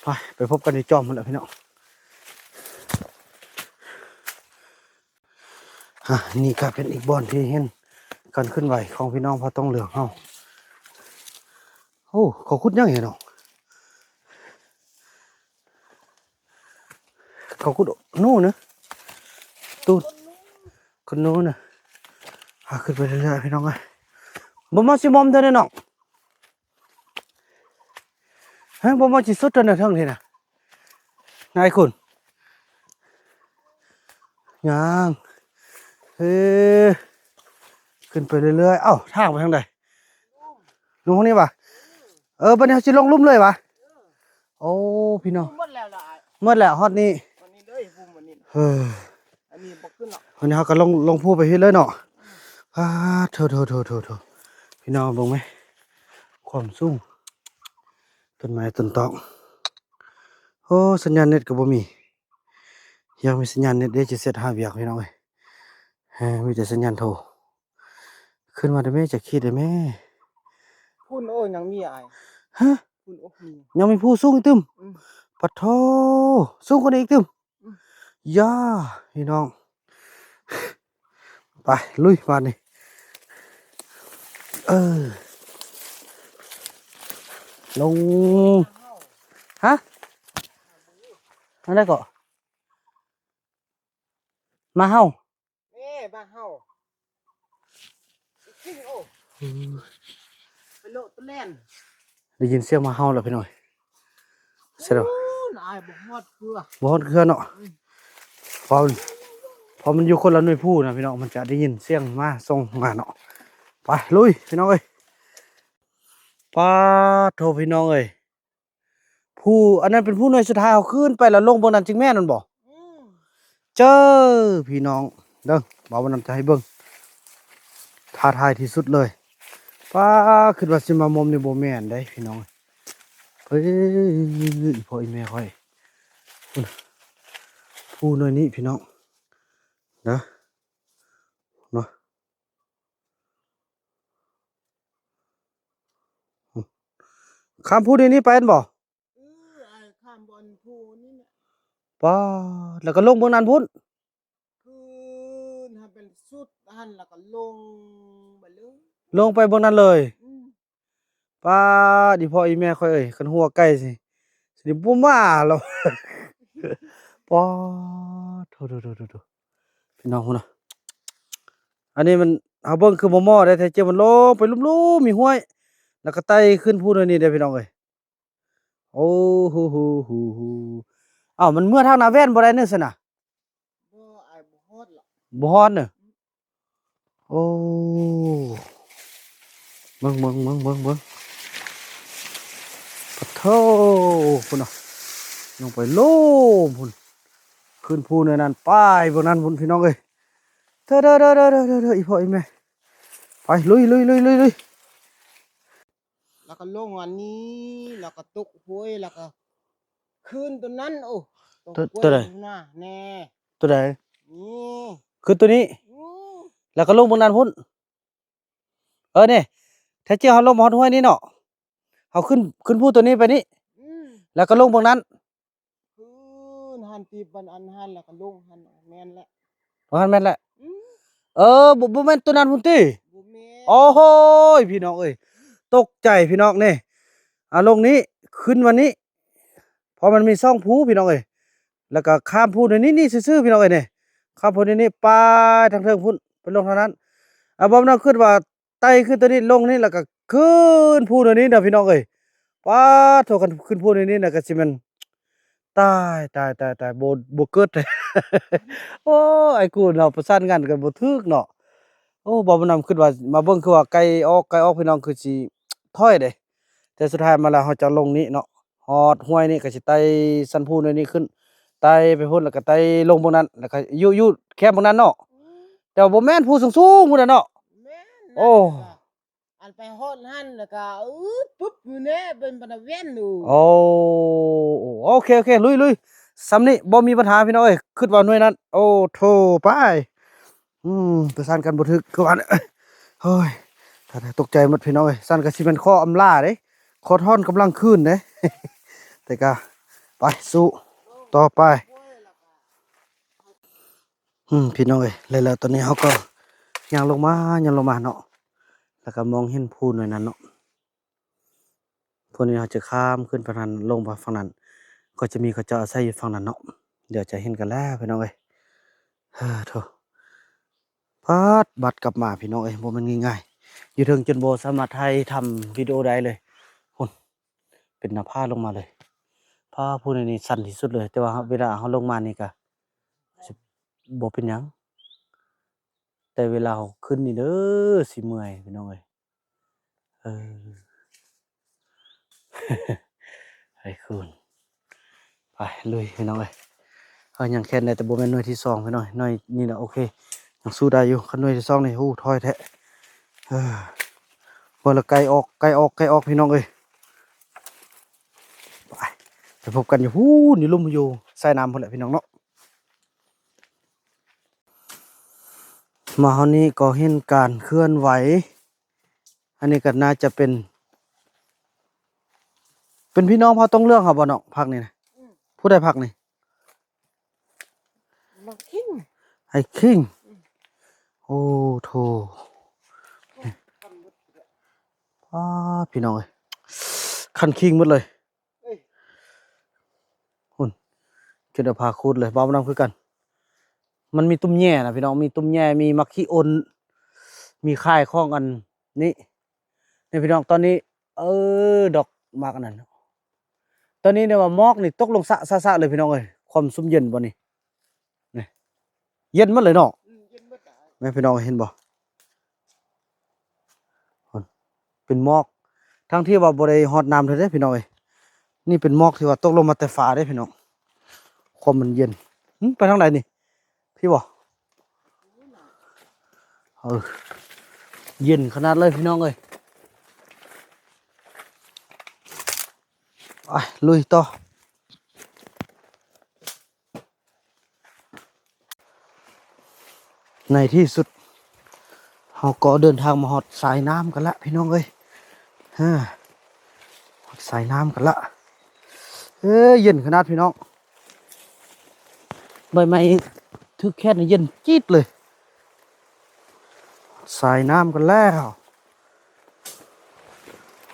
ໄປ ໄປພົບກັນຢູ່ຈອມພຸ້ນແຫຼະພີ່ນ້ອງ. ອ່າ ນີ້ກະເປັນອີກບ່ອນທີ່ເຫັນການເຄື່ອນໄຫວຂອງພີ່ນ້ອງເຜົ່າຕອງເຫຼືອງເຮົາ. ໂອ້ ເຂົາຂຸດຫຍັງນີ້ເນາະ ເຂົາຂຸດໜູນະ ຕູດ ຂຸດໜູນະ. ອ່າ ຂຶ້ນໄປເລື້ອຍໆພີ່ນ້ອງເອີຍ. ບໍ່ມາຊິມອມເທື່ອໃດນ້ອງ ຮະ ບໍ່ມາຊິສຸດເທື່ອໃດເທິງນີ້ນະ ນາຍຄຸນ. ຍ່າງ ເອີ ຂຶ້ນໄປເລື້ອຍໆ. ເອົ້າ ທາງໄປທາງໃດ? ລົງທາງນີ້ຫວາ? ເອີ ບັດນີ້ເຮົາຊິລົງລຸ່ມເລີຍຫວາ? ໂອ້ ພີ່ນ້ອງ ໝົດແລ້ວລະອ້າຍ ໝົດແລ້ວຮອດນີ້ ຮອດນີ້ເລີຍ. ເອີ ອັນນີ້ບໍ່ຂຶ້ນເນາະ ວັນນີ້ເຮົາກະລົງ ລົງພູໄປພີ້ເລີຍເນາະ. ອືມ ອາ ໂທ້ໆໆໆ ພີ່ນ້ອງເບິ່ງແມ ຄວາມສູງ ຕົ້ນໄມ້ຕົ້ນຕອກ. ໂອ້ ສັນຍານເນັດກະບໍ່ມີ ຢາກມີສັນຍານເນັດເດ້ ຈະເຊັດຫາວຽກພີ່ນ້ອງເອີຍ. ເອີ ມີແຕ່ສັນຍານໂທ. ຂຶ້ນມາເດີ້ແມ່ ຈະຂີດເດີ້ແມ່. ພຸ້ນ ໂອ້ ຍັງມີອ້າຍ. ຮະ? ພຸ້ນ ໂອ້ ມີ ຍັງມີພູສູງອີກຕື່ມ. ອືມ ປະໂທ ສູງກວ່ານີ້ອີກຕື່ມ. ອືມ ຢ່າ ພີ່ນ້ອງ ໄປ ລຸຍບາດນີ້. ເອີ ລົງ ຮະ? ອັນໃດເກາະ? ໝາເຫົ່າ. ເອີ ໝາເຫົ່າ ໂອ້ ໄປໂລດຕະແລ່ນ. ໄດ້ຍິນສຽງໝາເຫົ່າແລ້ວພີ່ນ້ອງ. ສະດອກ ໂອ້ ນາຍ ບໍ່ຮອດເຄືອ ບໍ່ຮອດເຄືອເນາະ. ອືມ ເພາະ ເພາະມັນຢູ່ຄົນລະໜ່ວຍພູນະພີ່ນ້ອງ ມັນຈະໄດ້ຍິນສຽງໝາສົ່ງມາເນາະ. ໄປ ລຸຍ ພີ່ນ້ອງເອີຍ. ປາດໂທ ພີ່ນ້ອງເອີຍ. ພູ ອັນນັ້ນເປັນພູໜ່ວຍສຸດທ້າຍ ເຮົາຂຶ້ນໄປແລ້ວລົງເບິ່ງນັ້ນຈຶ່ງແມ່ນ ແມ່ນບໍ່? ອືມ ເຈີ ພີ່ນ້ອງເດີ ບ່າວບຸນນຳຈະໃຫ້ເບິ່ງ ທ້າທາຍທີ່ສຸດເລີຍ. ປ້າ ຄິດວ່າຊິມາມຸມນີ້ບໍ່ແມ່ນເດ້ພີ່ນ້ອງ. ເອີ ອີ່ພໍ່ອີ່ແມ່ຂ້ອຍ ພຸ້ນ ພູໜ່ວຍນີ້ພີ່ນ້ອງເດີ ເນາະ. ຂ້າມພູນີ້ໄປແມ່ນບໍ່? ເອີ ອ້າຍ ຂ້າມບ່ອນພູນີ້ແຫຼະ. ປາດ ແລ້ວກໍລົງເບື້ອງນັ້ນພຸ້ນ. ຂຶ້ນຫັ້ນໄປສຸດຫັ້ນ ແລ້ວກໍລົງໄປເລີຍ ລົງໄປເບື້ອງນັ້ນເລີຍ. ອືມ ປາດ ອີ່ພໍ່ອີ່ແມ່ຂ້ອຍເອີຍ ຄັນຫົວໄກ່ຊິ ຊິບໍ່ມາແລ້ວ. ປາດ ໂທ້ໆໆໆ ພີ່ນ້ອງພຸ້ນນະ. ອັນນີ້ມັນ ເຮົາເບິ່ງຄືໝໍ່ໆ ແທ້ຈິງມັນລົງໄປລຸ່ມໆ ມີຫ້ວຍ ແລ້ວກໍໄຕ່ຂຶ້ນພູນີ້ເດ້ພີ່ນ້ອງເອີຍ. ໂອ້ ຫູໆໆ ອ້າວ ມັນເມືອທາງໜ້າແວ່ນບໍ່ໄດ້ເນີຊັ້ນນະ? ບໍ່ ອ້າຍ ບໍ່ຮອດລະ ບໍ່ຮອດເນີ. ໂອ້ ເບິ່ງໆໆໆ ປະໂທ ພຸ້ນນະ ລົງໄປລຸ່ມພຸ້ນ ຂຶ້ນພູແນວນັ້ນ ໄປເບື້ອງນັ້ນພຸ້ນ ພີ່ນ້ອງເອີຍ. ເດີໆໆ ອີ່ພໍ່ອີ່ແມ່ ໄປ ລຸຍໆໆໆ. ແລ້ວກໍລົງອັນນີ້ ແລ້ວກໍຕົກຫ້ວຍ ແລ້ວກໍຂຶ້ນຕົວນັ້ນ. ໂອ້ ຕົວ ຕົວໃດ? ນະ ແນ່ ຕົວໃດ? ນີ້ ຂຶ້ນຕົວນີ້. ອືມ ແລ້ວກໍລົງເບື້ອງນັ້ນພຸ້ນ. ເອີ ນີ້ ແທ້ຈິງເຮົາລົງມາຮອດຫ້ວຍນີ້ເນາະ ເຮົາຂຶ້ນ ຂຶ້ນພູຕົວນີ້ໄປນີ້. ອືມ ແລ້ວກໍລົງເບື້ອງນັ້ນ. ຂຶ້ນຫັ້ນຕິ ບັນອັນຫັ້ນ ແລ້ວກໍລົງຫັ້ນ ແມ່ນແຫຼະ ວ່າຫັ້ນແມ່ນແຫຼະ. ອືມ ເອີ ບໍ່ ບໍ່ແມ່ນຕົວນັ້ນພຸ້ນຕິ? ບໍ່ແ ໂອ້ໂຫຍ ພີ່ນ້ອງເອີຍ ຕົກໃຈພີ່ນ້ອງນີ້ ອາ ລົງນີ້ ຂຶ້ນມານີ້ ເພາະມັນມີສອງພູພີ່ນ້ອງເອີຍ ແລ້ວກໍຂ້າມພູໜ້ອຍນີ້ ນີ້ຊື່ໆ ພີ່ນ້ອງເອີຍນີ້ ຂ້າມພູໜ້ອຍນີ້ ໄປທາງເທິງພຸ້ນ ໄປລົງທາງນັ້ນ ອາ ບ່າວນຳຄິດວ່າ ໄຕ່ຂຶ້ນຕົວນີ້ລົງນີ້ ແລ້ວກໍຂຶ້ນພູໜ້ອຍນີ້ນະພີ່ນ້ອງເອີຍ ປາດໂທ້ ຄັນຂຶ້ນພູໜ້ອຍນີ້ນະ ກໍຊິແມ່ນ ຕາຍ ຕາຍ ຕາຍ ຕາຍ ບໍ່ ບໍ່ເກີດ ໂອ້ ອ້າຍກູນເຮົາປະສານງານກັນບໍ່ຖືກເນາະ ໂອ້ ບ່າວບຸນນຳຄິດວ່າ ມາເບິ່ງຄືວ່າໄກອອກ ໄກອອກ ພີ່ນ້ອງ ຄືຊິຖອຍເດ້ ແຕ່ສຸດທ້າຍມາແລ້ວເຮົາຈະລົງນີ້ເນາະ ຮອດຫ້ວຍນີ້ກໍຊິໄຕ່ສັນພູໜ້ອຍນີ້ຂຶ້ນ ໄຕ່ໄປພຸ້ນ ແລ້ວກໍໄຕ່ລົງເບິ່ງນັ້ນ ແລ້ວກໍຢູ່ ຢູ່ແຄມເບິ່ງນັ້ນເນາະ ແຕ່ວ່າບໍ່ແມ່ນພູສູງໆພຸ້ນນະເນາະ ແມ່ນ ໂອ້ ນັ້ນແຫຼະ ອັນໄປຮອດຫັ້ນແລ້ວກໍ ອື ປຶບຢູ່ແນ່ ເປັນບັນດາວຽນຢູ່ ໂອ້ ໂອເຄ ໂອເຄ ລຸຍ ລຸຍ ສ່ຳນີ້ບໍ່ມີບັນຫາພີ່ນ້ອງເອີຍ ຄິດວ່າໜ່ວຍນັ້ນ ໂອ້ໂທ້ ໄປ ອືມ ປະສານກັນບໍ່ຖືກຄືວ່າ ໂອ້ຍ ຕາຍ ຕົກໃຈໝົດພີ່ນ້ອງເອີຍ ຊັ້ນກໍຊິແມ່ນຂໍອຳລາເດ້ ຂໍຖອນກຳລັງຄືນເດ້ ແຕ່ກໍໄປ ສູ້ຕໍ່ໄປ. ອືມ ພີ່ນ້ອງເອີຍ ແລ້ວ ແລ້ວຕອນນີ້ເຮົາກໍຍ່າງລົງມາ ຍ່າງລົງມາເນາະ ແລ້ວກໍມອງເຫັນພູໜ່ວຍນັ້ນເນາະ ພວກນີ້ເຮົາຈະຂ້າມຂຶ້ນໄປທາງ ລົງໄປຝັ່ງນັ້ນ ກໍຈະມີເຂົາເຈົ້າອາໄສຢູ່ຝັ່ງນັ້ນເນາະ ດຽວຈະເຫັນກັນແລ້ວພີ່ນ້ອງເອີຍ ເອີ ໂທ້ ປາດ ບັດກັບມາພີ່ນ້ອງເອີຍ ບໍ່ແມ່ນງ່າຍໆ ຢູ່ເທິງຈົນບໍ່ສາມາດຖ່າຍທຳວິດີໂອໄດ້ເລີຍ ພຸ້ນ ເປັນໜ້າຜາລົງມາເລີຍ ຜາພູນີ້ນີ້ຊັນທີ່ສຸດເລີຍ ແຕ່ວ່າເວລາເຮົາລົງມານີ້ກະ ຊິບໍ່ເປັນຫຍັງ ແຕ່ເວລາເຮົາຂຶ້ນນີ້ເດີ ຊິເມື່ອຍພີ່ນ້ອງເອີຍ ເອີ ໄປຄູນ ໄປລຸຍພີ່ນ້ອງເອີຍ ເຮົາຍັງແຄນໄດ້ ແຕ່ບໍ່ແມ່ນໜ່ວຍທີສອງພີ່ນ້ອງ ໜ່ວຍນີ້ລະໂອເຄ ຍັງສູ້ໄດ້ຢູ່ ຄັນໜ່ວຍທີສອງນີ້ ໂອ້ ຖອຍແທ້ ເອີ ເບິ່ງລະ ໃກ້ອອກ ໃກ້ອອກ ໃກ້ອອກ ພີ່ນ້ອງເອີຍ ໄປ ໄປພົບກັນຢູ່ພຸ້ນ ຢູ່ລຸ່ມ ຢູ່ສາຍນ້ຳພຸ້ນແຫຼະພີ່ນ້ອງເນາະ. ມາຮອດນີ້ກໍເຫັນການເຄື່ອນໄຫວ ອັນນີ້ກໍໜ້າຈະເປັນ ເປັນພີ່ນ້ອງເຜົ່າຕົງເຫຼືອງເຮົາບໍ່ນ້ອງ ພັກນີ້ນະ? ອືມ ຜູ້ໃດພັກນີ້? ບັກຄິງ ໄອ້ຄິງ ອືມ ໂອ້ໂທ້ ອືມ ປາດ ພີ່ນ້ອງເອີຍ ຄັນຄິງໝົດເລີຍ. ເອີຍ ພຸ້ນ ຈົນເອົາຜ້າຂູດເລີຍ ເວົ້ານຳຄືກັນ ມັນມີຕຸ້ມແຍ່ນະພີ່ນ້ອງ ມີຕຸ້ມແຍ່ ມີໝາກຂີ້ອົນ ມີຂາຍຂອງອັນນີ້ ນີ້ພີ່ນ້ອງ ຕອນນີ້ ເອີ ດອກໝາກອັນນັ້ນ ຕອນນີ້ເນາະ ໝອກນີ້ຕົກລົງຊະໆໆເລີຍພີ່ນ້ອງເອີຍ ຄວາມຊຸ່ມເຢັນບໍ່ນີ້ ນີ້ ເຢັນໝົດເລີຍເນາະ ອືມ ເຢັນໝົດ ແມ່ນພີ່ນ້ອງເຫັນບໍ່? ພຸ້ນ ເປັນໝອກ ທັງທີ່ວ່າບໍ່ໄດ້ຮອດນ້ຳເທື່ອເດ້ພີ່ນ້ອງເອີຍ ນີ້ເປັນໝອກທີ່ວ່າຕົກລົງມາແຕ່ຟ້າເດ້ພີ່ນ້ອງ ຄວາມມັນເຢັນ ຫຶ ໄປທາງໃດນີ້? ພີ້ບໍ່? ເອີ ເຢັນຂະໜາດເລີຍພີ່ນ້ອງເອີຍ ໄປລຸຍຕໍ່. ໃນທີ່ສຸດ ເຮົາກໍເດີນທາງມາຮອດສາຍນ້ຳກັນລະພີ່ນ້ອງເອີຍ ຮອດສາຍນ້ຳກັນລະ ເອີ ເຢັນຂະໜາດພີ່ນ້ອງ ໃບໄມ້ຖືກແຄດນີ້ເຢັນຈີດເລີຍ ສາຍນ້ຳກັນແລ້ວ.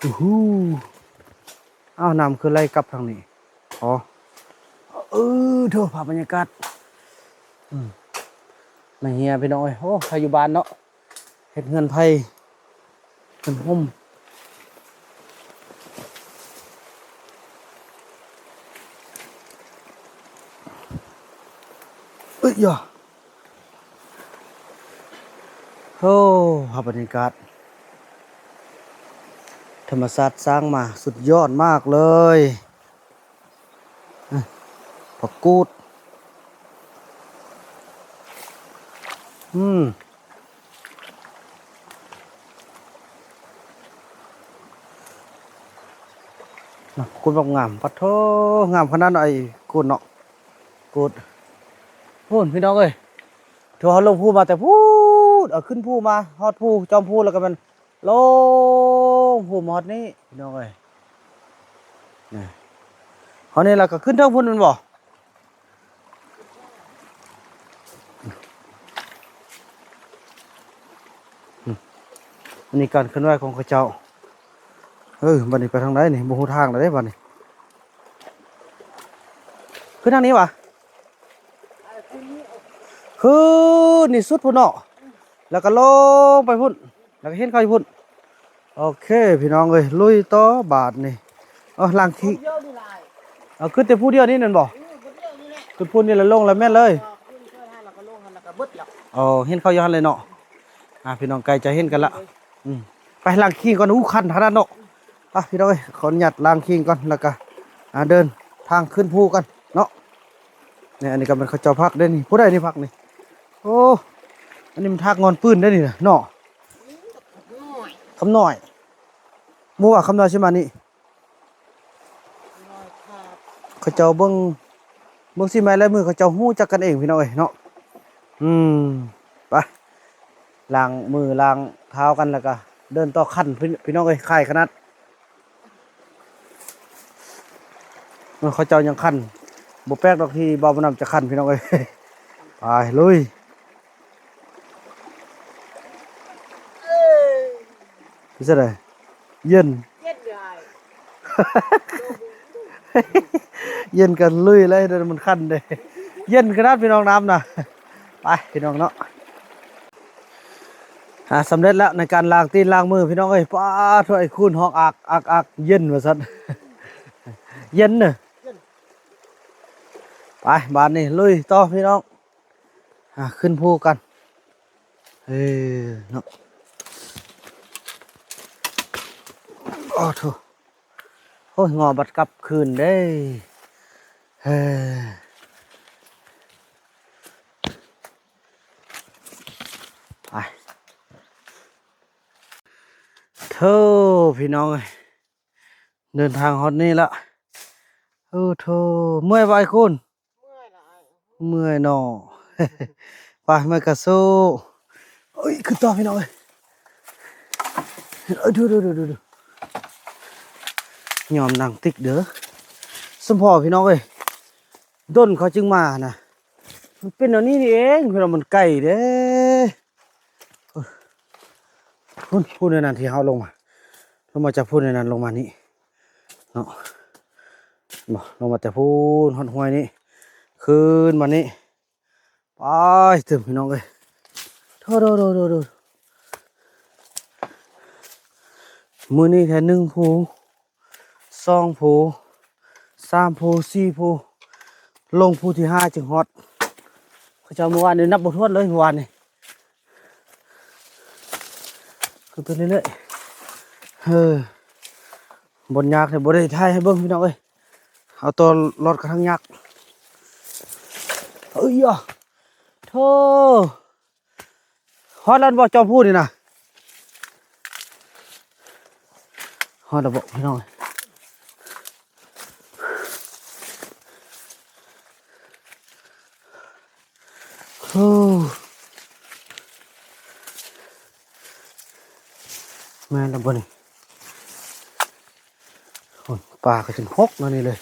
ອູຫູ ອ້າວ ນ້ຳຄືໄຫຼກັບທາງນີ້ ອໍ ເອີ ໂທ້ ພາບບັນຍາກາດ ອືມ ມາເຮຍພີ່ນ້ອງເອີຍ ໂອ້ ໃຜຢູ່ບ້ານເນາະ ເຮັດເຮືອນໄຜ່ ເຮືອນຮົ່ມ ເອີຍ ໂອ້ ພາບບັນຍາກາດທຳມະຊາດສ້າງມາສຸດຍອດມາກເລີຍ ອາ ຜັກກູດ ອືມ ນະ ກູດແບບງາມ ປະໂທ້ ງາມຂະໜາດ ໄອ້ກູດເນາະ ກູດ ພຸ້ນ ພີ່ນ້ອງເອີຍ ຖືວ່າເຮົາລົງພູມາແຕ່ພຸ້ນ ເອົາຂຶ້ນພູມາ ຮອດພູ ຈອມພູ ແລ້ວກໍແມ່ນລົງພູມາຮອດນີ້ ພີ່ນ້ອງເອີຍ ນີ້ ຮອດນີ້ແລ້ວກໍຂຶ້ນເທິງພຸ້ນແມ່ນບໍ່? ອືມ ອັນນີ້ການເຄື່ອນໄຫວຂອງເຂົາເຈົ້າ. ເອີ ບັດນີ້ໄປທາງໃດນີ້? ບໍ່ຮູ້ທາງແລ້ວເດ້ບັດນີ້. ຂຶ້ນທາງນີ້ຫວາ? ຂຶ້ນນີ້ສຸດພຸ້ນເນາະ ແລ້ວກໍລົງໄປພຸ້ນ ແລ້ວກໍເຫັນເຂົາຢູ່ພຸ້ນ. ໂອເຄ ພີ່ນ້ອງເອີຍ ລຸຍຕໍ່ບາດນີ້. ເອີ ລ້າງຂີ້ ເອົາ ຂຶ້ນແຕ່ຜູ້ດຽວນີ້ແມ່ນບໍ່? ຂຶ້ນຜູ້ດຽວນີ້ແຫຼະ ຂຶ້ນພຸ້ນນີ້ແລ້ວລົງແລ້ວແມ່ນເລີຍ. ເອີ ເຫັນເຂົາຢູ່ຫັ້ນເລີຍເນາະ. ອ່າ ພີ່ນ້ອງໃກ້ຈະເຫັນກັນລະ. ອືມ ໄປລ້າງຂີ້ກ່ອນ. ອູ້ ຄັນຂະໜາດເນາະ. ໄປພີ່ນ້ອງເອີຍ ຂໍອະນຸຍາດລ້າງຂີ້ກ່ອນ ແລ້ວກະ ອ່າ ເດີນທາງຂຶ້ນພູກັນເນາະ. ນີ້ ອັນນີ້ກໍແມ່ນເຂົາເຈົ້າພັກເດ້ນີ້. ຜູ້ໃດນີ້ພັກນີ້? ໂອ້ ອັນນີ້ມັນທາກງອນປືນໄດ້ນີ້ນະເນາະ. ຄຳນ້ອຍ ຄຳນ້ອຍ ບໍ່ວ່າຄຳນ້ອຍຊິມານີ້. ເຂົາເຈົ້າເບິ່ງ ເບິ່ງສີໄມ້ລາຍມື ເຂົາເຈົ້າຮູ້ຈັກກັນເອງພີ່ນ້ອງເອີຍເນາະ. ອືມ ໄປ ລ້າງມືລ້າງເທົ້າກັນ ແລ້ວກະເດີນຕໍ່. ຄັນ ພີ່ ພີ່ນ້ອງເອີຍ ຄາຍຂະໜາດ. ເອີ ເຂົາເຈົ້າຍັງຄັນ ບໍ່ແປກດອກທີ່ບ່າວບຸນນຳຈະຄັນພີ່ນ້ອງເອີຍ. ໄປ ລຸຍ. ເປັນຈັ່ງໃດ? ເຢັນ ເຢັນເດີ້ອ້າຍ. ເຢັນກໍລຸຍເລີຍ ມັນຄັນເດ້. ເຢັນຂະໜາດພີ່ນ້ອງ ນ້ຳນະ. ໄປພີ່ນ້ອງເນາະ. ອ່າ ສຳເລັດແລ້ວໃນການລ້າງຕີນລ້າງມືພີ່ນ້ອງເອີຍ. ປ້າໂທ້ ໄອ້ຄູນຮ້ອງອາກອາກອາກ ເຢັນວ່າຊັ້ນ ເຢັນເນາະ. ໄປ ບາດນີ້ລຸຍຕໍ່ພີ່ນ້ອງ. ອ່າ ຂຶ້ນພູກັນ. ເອີ ເນາະ. ໂອ້ໂທ້ ໂອ້ຍ ງໍບັດກັບຄືນເດ້. ເອີ ໄປ ໂທ້ ພີ່ນ້ອງເອີຍ ເດີນທາງຮອດນີ້ລະ. ໂອ້ໂທ້ ເມື່ອຍບໍ່ອ້າຍຄູນ? ເມື່ອຍເນາະ. ໄປ ເມື່ອຍກະສູ້. ເອີຍ ຂຶ້ນຕໍ່ພີ່ນ້ອງເອີຍ. ເອີຍ ດູໆໆໆ ຍອມນັ່ງຕິກເດີ້. ສົມພໍພີ່ນ້ອງເອີຍ ດົນເຂົາຈຶ່ງມານະ. ມັນເປັນແນວນີ້ນີ້ເອງ ພີ່ນ້ອງ ມັນໄກເດ້. ພຸ້ນ ພຸ້ນ ອັນນັ້ນທີ່ເຮົາລົງມາ ລົງມາຈາກພຸ້ນ ອັນນັ້ນລົງມານີ້ເນາະ. ເຫັນບໍ່? ລົງມາແຕ່ພຸ້ນຮອດຫ້ວຍນີ້ ຄືນມານີ້. ໄປຕື່ມ ພີ່ນ້ອງເອີຍ. ໂທ້ໆໆໆ ມື້ນີ້ແທ້ ໜຶ່ງພູ ສອງພູ ສາມພູ ສີ່ພູ ລົງພູທີຫ້າຈຶ່ງຮອດ. ເຂົາເຈົ້າເມື່ອວານນີ້ນັບບໍ່ຖ້ວນເລີຍ ເມື່ອວານນີ້. ຂຶ້ນໄປເລື້ອຍໆ. ເອີ ບ່ອນຍາກແທ້ ບໍ່ໄດ້ຖ່າຍໃຫ້ເບິ່ງພີ່ນ້ອງເອີຍ. ເອົາຕົວລອດກະທັງຍາກ. ເອີຍ ໂທ້ ຮອດແລ້ວບໍ່ ຈອມພູນີ້ນະ? ຮອດແລ້ວບໍ່ພີ່ນ້ອງ? ໂອ້ ແມ່ນແລ້ວບໍ່ນີ້? ໂອ້ຍ ປ່າກໍຈົນຫົກແນວນີ້ເລີຍ.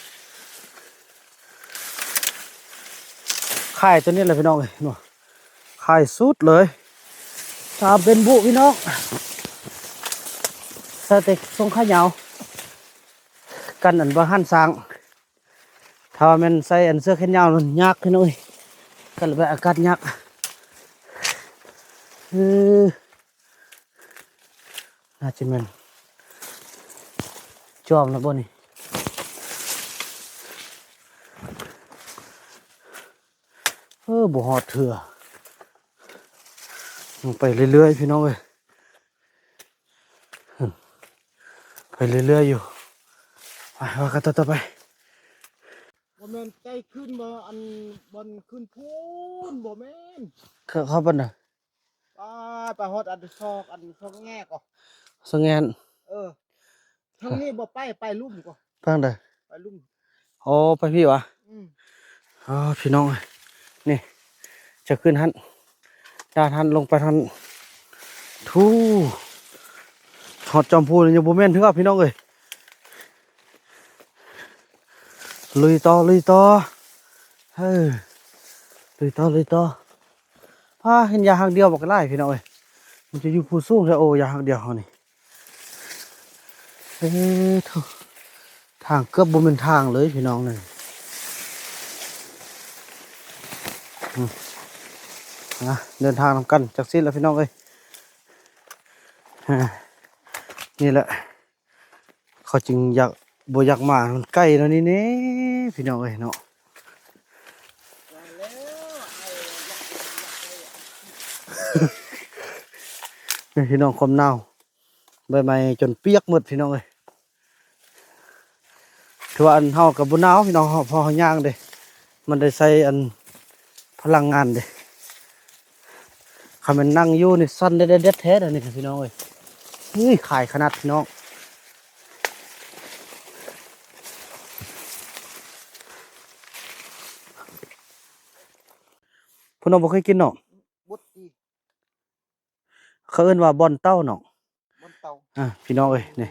ຄາຍຕົວນີ້ແຫຼະພີ່ນ້ອງເອີຍເນາະ. ຄາຍສຸດເລີຍ. ສາມເປັນບຸພີ່ນ້ອງ. ໃສ່ແຕ່ສົ້ງຂາຍາວ ກັນອັນບໍ່ຫັນຊ້າງ. ຖ້າວ່າແມ່ນໃສ່ອັນເສື້ອແຂນຍາວນັ້ນຍາກພີ່ນ້ອງເອີຍ. ກັນລະແບບອາກາດຍາກ. ເອີ ໜ້າຈະແມ່ນຈອມແລ້ວບໍ່ນີ້? ເອີ ບໍ່ຮອດເທື່ອ. ຍັງໄປເລື້ອຍໆ ພີ່ນ້ອງເອີຍ. ໄປເລື້ອຍໆຢູ່. ໄປ ວ່າກັນຕໍ່ໄປ. ບໍ່ແມ່ນໄກຂຶ້ນບໍ່? ອັນບ່ອນຂຶ້ນພຸ້ນບໍ່ແມ່ນ? ເຂົ້າ ເຂົ້າບ່ອນໃດ? ໄປ ໄປຮອດອັນຊອກ ອັນຊອກແງກ ຊອກແງນ. ເອີ ທາງນີ້ບໍ່ໄປ ໄປລຸ່ມກໍ. ທາງໃດ? ໄປລຸ່ມ. ໂອ້ ໄປພີ້ຫວາ? ອືມ. ອໍ ພີ່ນ້ອງເອີຍ ນີ້ ຈະຂຶ້ນຫັ້ນ ດ້ານຫັ້ນ ລົງໄປຫັ້ນ. ທູ ຮອດຈອມພູນີ້ຍັງບໍ່ແມ່ນເທື່ອ ພີ່ນ້ອງເອີຍ. ລຸຍຕໍ່ ລຸຍຕໍ່. ເອີ ລຸຍຕໍ່ ລຸຍຕໍ່. ພາ ເຫັນຢາງດຽວບັກຫຼາຍ ພີ່ນ້ອງເອີຍ. ມັນຈະຢູ່ພູສູງແທ້. ໂອ້ ຢາກຮັກດຽວເຮົານີ້. ເອີ ໂທ້ ທາງເກືອບບໍ່ແມ່ນທາງເລີຍພີ່ນ້ອງເອີຍ. ອືມ ນະ ເດີນທາງນຳກັນຈັກຊີ້ລະພີ່ນ້ອງເອີຍ. ອາ ນີ້ແຫຼະ ເຂົາຈຶ່ງຢາກ ບໍ່ຢາກມາ ມັນໄກແລ້ວນີ້ເນ ພີ່ນ້ອງເອີຍເນາະ. ນີ້ພີ່ນ້ອງ ຄວາມໜາວ ໃບໄມ້ຈົນປຽກໝົດພີ່ນ້ອງເອີຍ. ຖືວ່າອັນເຮົາກໍບໍ່ໜາວພີ່ນ້ອງ ເຮົາ ເພາະເຮົາຍ່າງເດ້ ມັນໄດ້ໃຊ້ອັນພະລັງງານເດ້. ຄັນແມ່ນນັ່ງຢູ່ນີ້ສັ່ນແດດໆແທ້ດຽວນີ້ພີ່ນ້ອງເອີຍ. ເຮີ້ຍ ຄາຍຂະໜາດພີ່ນ້ອງ. ພີ່ນ້ອງບໍ່ເຄີຍກິນເນາະ? ບົດຕີ ເຂົາເອີ້ນວ່າບ່ອນເຕົ້າເນາະ ບ່ອນເຕົ້າ. ອ່າ ພີ່ນ້ອງເອີຍ ນີ້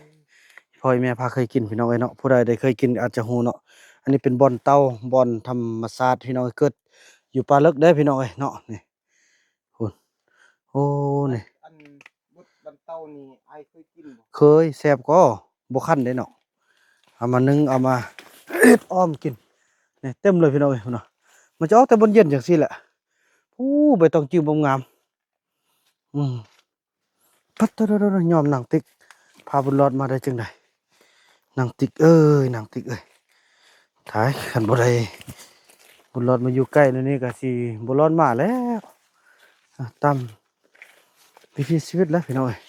ພໍ່ແມ່ພາເຄີຍກິນພີ່ນ້ອງເອີຍເນາະ. ຜູ້ໃດໄດ້ເຄີຍກິນອາດຈະຮູ້ເນາະ. ອັນນີ້ເປັນບ່ອນເຕົ້າ ບ່ອນທຳມະຊາດພີ່ນ້ອງເອີຍ ເກີດຢູ່ປ່າເລິກເດ້ພີ່ນ້ອງເອີຍເນາະ. ນີ້ ພຸ້ນ ໂອ້ ນີ້ ອັນບົດ ບ່ອນເຕົ້ານີ້ ອ້າຍເຄີຍກິນບໍ່? ເຄີຍ ແຊບກໍ ບໍ່ຄັນເດ້ເນາະ. ເອົາມາໜຶ້ງ ເອົາມາເຮັດອ້ອມກິນ. ນີ້ເຕັມເລີຍພີ່ນ້ອງເອີຍ ພຸ້ນນະ. ມັນຈະອອກແຕ່ບ່ອນເຢັນຈັ່ງຊີ້ແຫຼະ. ໂອ້ ໃບຕອງຈິ້ວງາມ. ອືມ ປັດໂທ້ ຍອມນາງຕິກ ພາບຸນລອດມາໄດ້ຈັ່ງໃດ ນາງຕິກເອີຍ ນາງຕິກເອີຍ. ຕາຍ ຄັນບໍ່ໄດ້ບຸນລອດມາຢູ່ໃກ້ແນວນີ້ກໍຊິບໍ່ລອດມາແລ້ວ. ອາ ຕາມວິຖີຊີວິດແຫຼະພີ່ນ້ອງເອີຍ.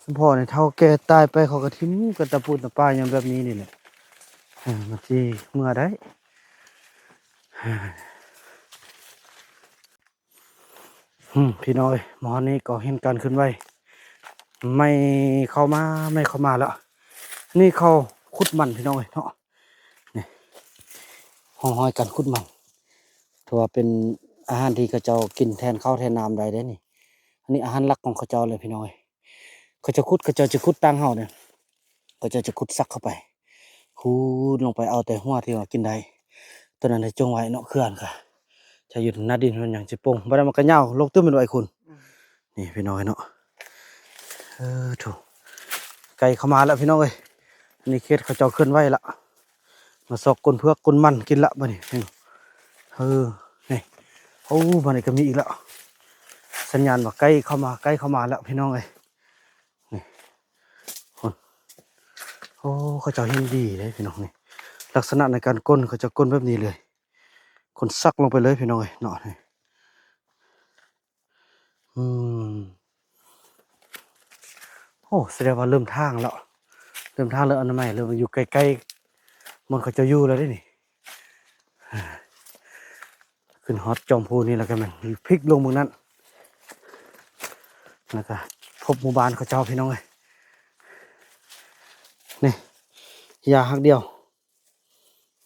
ສຳພໍນີ້ເຖົ້າແກ່ຕາຍໄປ ເຂົາກໍຖິ້ມກັນຕາປູຕາປາຫຍັງແບບນີ້ນີ້ແຫຼະ. ເອີ ມັນຊິເມື່ອໃດ. ອືມ ພີ່ນ້ອງເອີຍ ມາຮອດນີ້ກໍເຫັນການເຄື່ອນໄຫວ ໄມ້ເຂົ້າມາ ໄມ້ເຂົ້າມາແລ້ວ. ນີ້ເຂົາຂຸດມັນພີ່ນ້ອງເອີຍເນາະ. ນີ້ ຮ່ອງຮອຍການຂຸດມັນ ຖືວ່າເປັນອາຫານທີ່ເຂົາເຈົ້າກິນແທນເຂົ້າແທນນ້ຳໄດ້ເດ້ນີ້. ອັນນີ້ອາຫານຫຼັກຂອງເຂົາເຈົ້າເລີຍພີ່ນ້ອງເອີຍ. ເຂົາເຈົ້າຂຸດ ເຂົາເຈົ້າຈະຂຸດຕ່າງເຮົາເດ້. ກໍຈະ ຈະຂຸດຊັກເຂົ້າໄປ ຂູດລົງໄປເອົາແຕ່ຫົວທີ່ວ່າກິນໄດ້ ຕົວນັ້ນໄດ້ຈົ່ງໄວ້ເນາະ. ເຂື່ອນກະຈະຢູ່ໜ້າດິນ ມັນຍັງຊິປົ່ງ ບໍ່ໄດ້ມັນກະຍາວລົງຕື່ມແມ່ນບໍ່ໄອ້ຄຸນ? ອືມ ນີ້ພີ່ນ້ອງເອີຍເນາະ. ເອີ ໂທ້ ໄກ່ເຂົ້າມາແລ້ວພີ່ນ້ອງເອີຍ. ອັນນີ້ເຂດເຂົາເຈົ້າເຄື່ອນໄຫວລະ ມາຊອກກົ້ນເຜືອກກົ້ນມັນກິນລະບັດນີ້. ເອີ ນີ້ ໂອ້ ບັດນີ້ກໍມີອີກແລ້ວ ສັນຍານວ່າໄກ່ເຂົ້າມາ ໄກ່ເຂົ້າມາແລ້ວພີ່ນ້ອງເອີຍ. ນີ້ ໂອ້ ໂອ້ ເຂົາເຈົ້າເຫັນດີເດ້ພີ່ນ້ອງ. ນີ້ ລັກສະນະໃນການກົ້ນ ເຂົາເຈົ້າກົ້ນແບບນີ້ເລີຍ ກົ້ນຊັກລົງໄປເລີຍພີ່ນ້ອງເອີຍເນາະ. ນີ້ ອືມ ໂອ້ ສະແດງວ່າເລີ່ມທາງແລ້ວ ເລີ່ມທາງ ເລີ່ມອະນາໄມ ເລີ່ມຢູ່ໃກ້ໆບ່ອນເຂົາເຈົ້າຢູ່ແລ້ວເດ້ນີ້. ຂຶ້ນຮອດຈອມພູນີ້ແລ້ວກໍແມ່ນພິກລົງເບິ່ງນັ້ນ ແລ້ວກໍພົບໝູ່ບ້ານເຂົາເຈົ້າພີ່ນ້ອງເອີຍ. ນີ້ ຢ່າຮັກດຽວ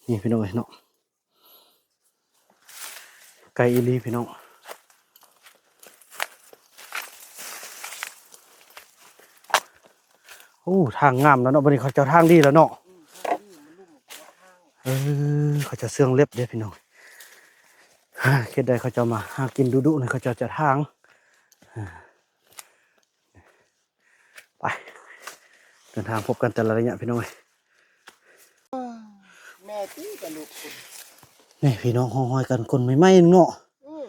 ນີ້ພີ່ນ້ອງເອີຍເນາະ. ໄກອີ່ຫຼີພີ່ນ້ອງ. ໂອ້ ທາງງາມແລ້ວເນາະ ບັດນີ້ເຂົາເຈົ້າທາງດີແລ້ວເນາະ. ເອີ ເຂົາເຈົ້າເຊື່ອງເລັບເດ້ພີ່ນ້ອງ. ເຂດໃດເຂົາເຈົ້າມາຫາກິນດຸໆນີ້ ເຂົາເຈົ້າຈະທາງ. ໄປ ເດີນທາງພົບກັນແຕ່ລະໄລຍະພີ່ນ້ອງເອີຍ. ແມ່ຕິກະລູກ ນີ້ພີ່ນ້ອງ ຮ່ອງຮອຍການກົ້ນໃໝ່ໆເນາະ. ອືມ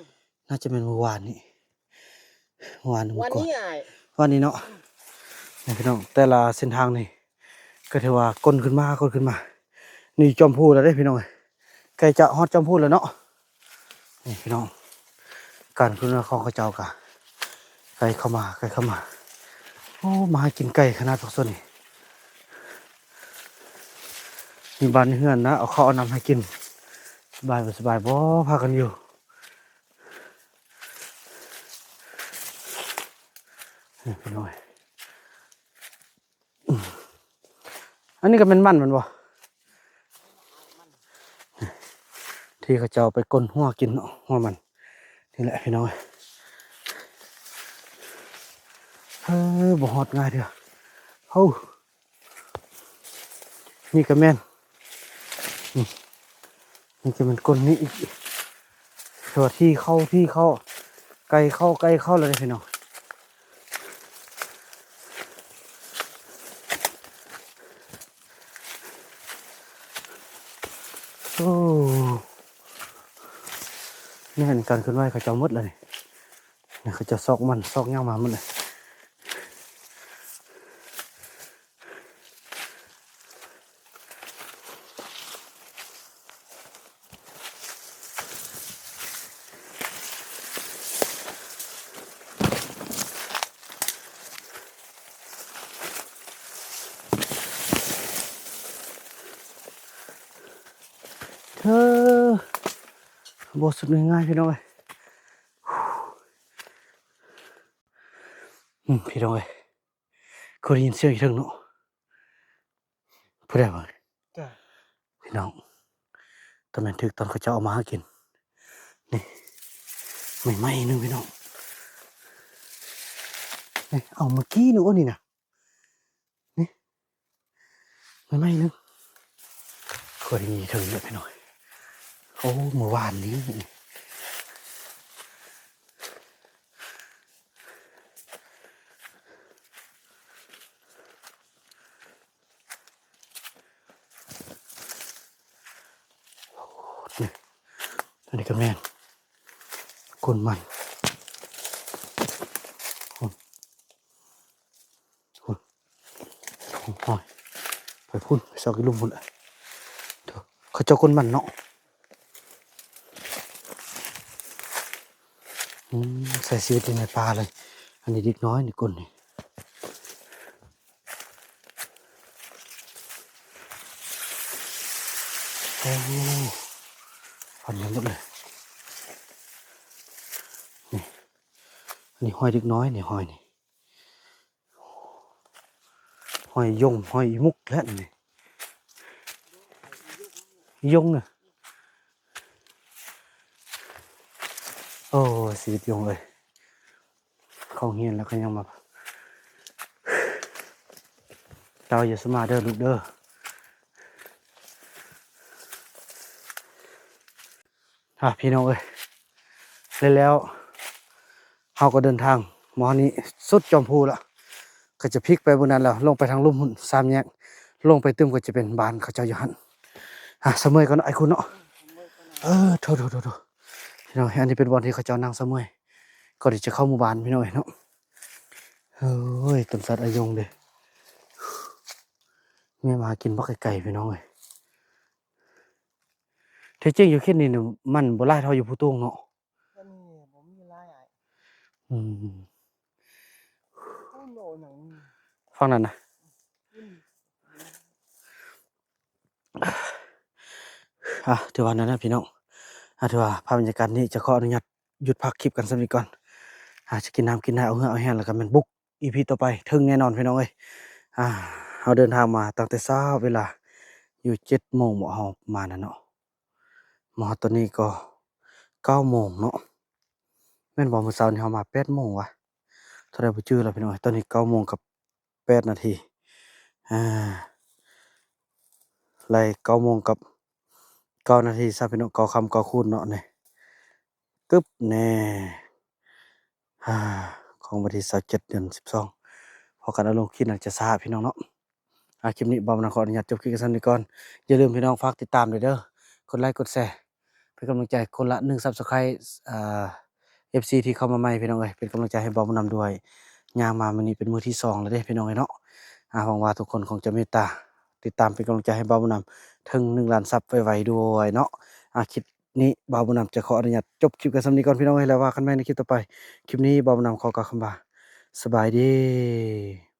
ໜ້າຈະແມ່ນມື້ວານນີ້ ວານ ວານນີ້ ມື້ກ່ອນ ອ້າຍ ວານນີ້ເນາະ. ອືມ ນີ້ພີ່ນ້ອງ ແຕ່ລະເສັ້ນທາງນີ້ກໍຖືວ່າກົ້ນຂຶ້ນມາ ກົ້ນຂຶ້ນມາ. ນີ້ຈອມພູແລ້ວເດ້ພີ່ນ້ອງເອີຍ ໃກ້ຈະຮອດຈອມພູແລ້ວເນາະ. ນີ້ພີ່ນ້ອງ ການຂຶ້ນເຮືອຂອງເຂົາເຈົ້າກະໃກ້ເຂົ້າມາ ໃກ້ເຂົ້າມາ. ໂອ້ ມາຫາກິນໄກ່ຂະໜາດພວກສ່ວນນີ້ ມີບ້ານມີເຮືອນນະ ເອົາເຂົ້າເອົານ້ຳໃຫ້ກິນ. ສະບາຍບໍ່ສະບາຍບໍ່ ພາກັນຢູ່. ນີ້ພີ່ນ້ອງ ອັນນີ້ກໍແມ່ນມັນແມ່ນບໍ່ ທີ່ເຂົາເຈົ້າໄປກົ້ນຫົວກິນເນາະ ຫົວມັນ. ນີ້ແຫຼະພີ່ນ້ອງ ເອີ ບໍ່ຮອດງ່າຍເທື່ອ. ເຮົາ ນີ້ກໍແມ່ນ ນີ້ ນີ້ກໍແມ່ນກົ້ນນີ້ອີກ. ແຕ່ວ່າທີ່ເຂົ້າ ທີ່ເຂົ້າ ໄກເຂົ້າ ໄກເຂົ້າແລ້ວເດ້ພີ່ນ້ອງ. ໂອ້ ແມ່ນການເຄື່ອນໄຫວເຂົາເຈົ້າໝົດແລ້ວນີ້ ນີ້ເຂົາເຈົ້າຊອກມັນຊອກຫຍັງມາໝົດເລີຍ. ເທີ ບໍ່ສຸດງ່າຍໆ ພີ່ນ້ອງເອີຍ. ອືມ ພີ່ນ້ອງເອີຍ ຄືໄດ້ຍິນສຽງອີກເທິງເນາະ. ຜູ້ໃດວະ? ຈ້າ ພີ່ນ້ອງ ຕອນແມ່ນຖືກຕອນເຂົາເຈົ້າເອົາມາຫາກິນ. ນີ້ ໃໝ່ໆໜຶ່ງພີ່ນ້ອງ. ນີ້ ເອົາເມື່ອກີ້ນີ້ ໂອ້ ນີ້ນະ. ນີ້ ໃໝ່ໆໜຶ່ງ. ຂ້ອຍໄດ້ຍິນເຖິງແລ້ວພີ່ນ້ອງ. ໂອ້ ມື້ວານນີ້. ນີ້ ອັນນີ້ກໍແມ່ນ ກົ້ນມັນ ໂອ້ຍ ໂອ້ຍ ໄປພຸ້ນ ໄປຊອກຢູ່ລຸ່ມພຸ້ນ. ເຂົາເຈົ້າກົ້ນມັນເນາະ. ອືມ ໃຊ້ຊີວິດຢູ່ໃນປ່າເລີຍ. ອັນນີ້ເດັກນ້ອຍນີ້ກົ້ນນີ້. ໂອ້ ພັນໄປໝົດເລີຍ. ນີ້ ອັນນີ້ຮອຍເດັກນ້ອຍນີ້ ຮອຍນີ້. ຮອຍຍົງ ຮອຍອີມຸກແຫຼະນີ້ ຍົງນະ. ໂອ້ ຊີວິດຍົງເອີຍ ເຂົ້າໂຮງຮຽນແລ້ວກໍຍັງມາ ເຈົ້າຢ່າສະມາເດີລູກເດີ. ອ່າ ພີ່ນ້ອງເອີຍ ແລ້ວ ແລ້ວເຮົາກໍເດີນທາງມາຮອດນີ້ສຸດຈອມພູລະ ກໍຈະພິກໄປບາງນັ້ນແລ້ວ ລົງໄປທາງລຸ່ມພຸ້ນ ສາມແຍກ ລົງໄປຕື່ມກໍຈະເປັນບ້ານເຂົາເຈົ້າຢູ່ຫັ້ນ. ອ່າ ສະເໝີຍກ່ອນເນາະ ອ້າຍຄຸນເນາະ. ເອີ ໂທ ໂທ ໂທ ໂທ ພີ່ນ້ອງ ອັນນີ້ເປັນບ່ອນທີ່ເຂົາເຈົ້ານັ່ງສະເໝີຍ ກ່ອນທີ່ຈະເຂົ້າໝູ່ບ້ານ ພີ່ນ້ອງເອີຍເນາະ. ໂອ້ຍ ຕົ້ນສັດອາຍົງເດ້ ແມ່ມາຫາກິນບັກໄກໆ ພີ່ນ້ອງເອີຍ. ແທ້ຈິງຢູ່ເຂດນີ້ນີ້ ມັນບໍ່ຫຼາຍເທົ່າຢູ່ພູຕູງເນາະ. ອັນນີ້ບໍ່ມີຫຼາຍອ້າຍ. ອືມ ພຸ້ນໂລໜຶ່ງ ຝັ່ງນັ້ນນະ. ອືມ ອ່າ ຖືວ່ານັ້ນນະພີ່ນ້ອງ ອ່າ ຖືວ່າພາບບັນຍາກາດນີ້ຈະຂໍອະນຸຍາດຢຸດພັກຄລິບກັນສ່ຳນີ້ກ່ອນ. ອ່າ ຈະກິນນ້ຳກິນໃນ ເອົາເຫື່ອເອົາແຮງ ແລ້ວກໍແມ່ນບຸກ ອີພີຕໍ່ໄປເຖິງແນ່ນອນ ພີ່ນ້ອງເອີຍ. ອ່າ ເຮົາເດີນທາງມາຕັ້ງແຕ່ເຊົ້າ ເວລາຢູ່ເຈັດໂມງເບາະ ເຮົາມານັ້ນເນາະ ມາຮອດຕອນນີ້ກໍເກົ້າໂມງເນາະ. ແມ່ນບໍ່ ມື້ເຊົ້ານີ້ເຮົາມາແປດໂມງຫວາ ເທົ່າໃດບໍ່ຈື່ແລ້ວ ພີ່ນ້ອງເອີຍ. ຕອນນີ້ເກົ້າໂມງກັບແປດນາທີ ອ່າ ໄລ່ເກົ້າໂມງກັບເກົ້ານາທີຊະ ພີ່ນ້ອງ ເກົ້າຄ່ຳເກົ້າຄູນເນາະ ນີ້ ກຶບແນ່ ອ່າ ຂອງວັນທີຊາວເຈັດ ເດືອນສິບສອງ ພໍກັນເອົາລົງຄລິບໜ້າຈະຊ້າ ພີ່ນ້ອງເນາະ. ອ່າ ຄລິບນີ້ບ່າວບຸນນຳຂໍອະນຸຍາດຈົບຄລິບກັນສ່ຳນີ້ກ່ອນ. ຢ່າລືມ ພີ່ນ້ອງ ຝາກຕິດຕາມເດີ ກົດໄລກົດແຊ ເປັນກຳລັງໃຈຄົນລະໜຶ່ງ Subscribe ອ່າ ເອັຟຊີ ທີ່ເຂົ້າມາໃໝ່ ພີ່ນ້ອງເອີຍ ເປັນກຳລັງໃຈໃຫ້ບ່າວບຸນນຳດ້ວຍ. ຍ່າງມາມື້ນີ້ເປັນມື້ທີສອງແລ້ວເດ້ ພີ່ນ້ອງເອີຍເນາະ. ອ່າ ຫວັງວ່າທຸກຄົນຄົງຈະເມດຕາຕິດຕາມເປັນກຳລັງໃຈໃຫ້ບ່າວບຸນນຳເຖິງໜຶ່ງລ້ານຊັບໄວໆດ້ວຍເນາະ. ອ່າ ຄລິບນີ້ບ່າວບຸນນຳຈະຂໍອະນຸຍາດຈົບຄລິບກັນສ່ຳນີ້ກ່ອນ ພີ່ນ້ອງເອີຍ ແລ້ວວ່າກັນໃໝ່ໃນຄລິບຕໍ່ໄປ. ຄລິບນີ້ບ່າວບຸນນຳຂໍກ່າວຄຳວ່າ ສະບາຍດີ.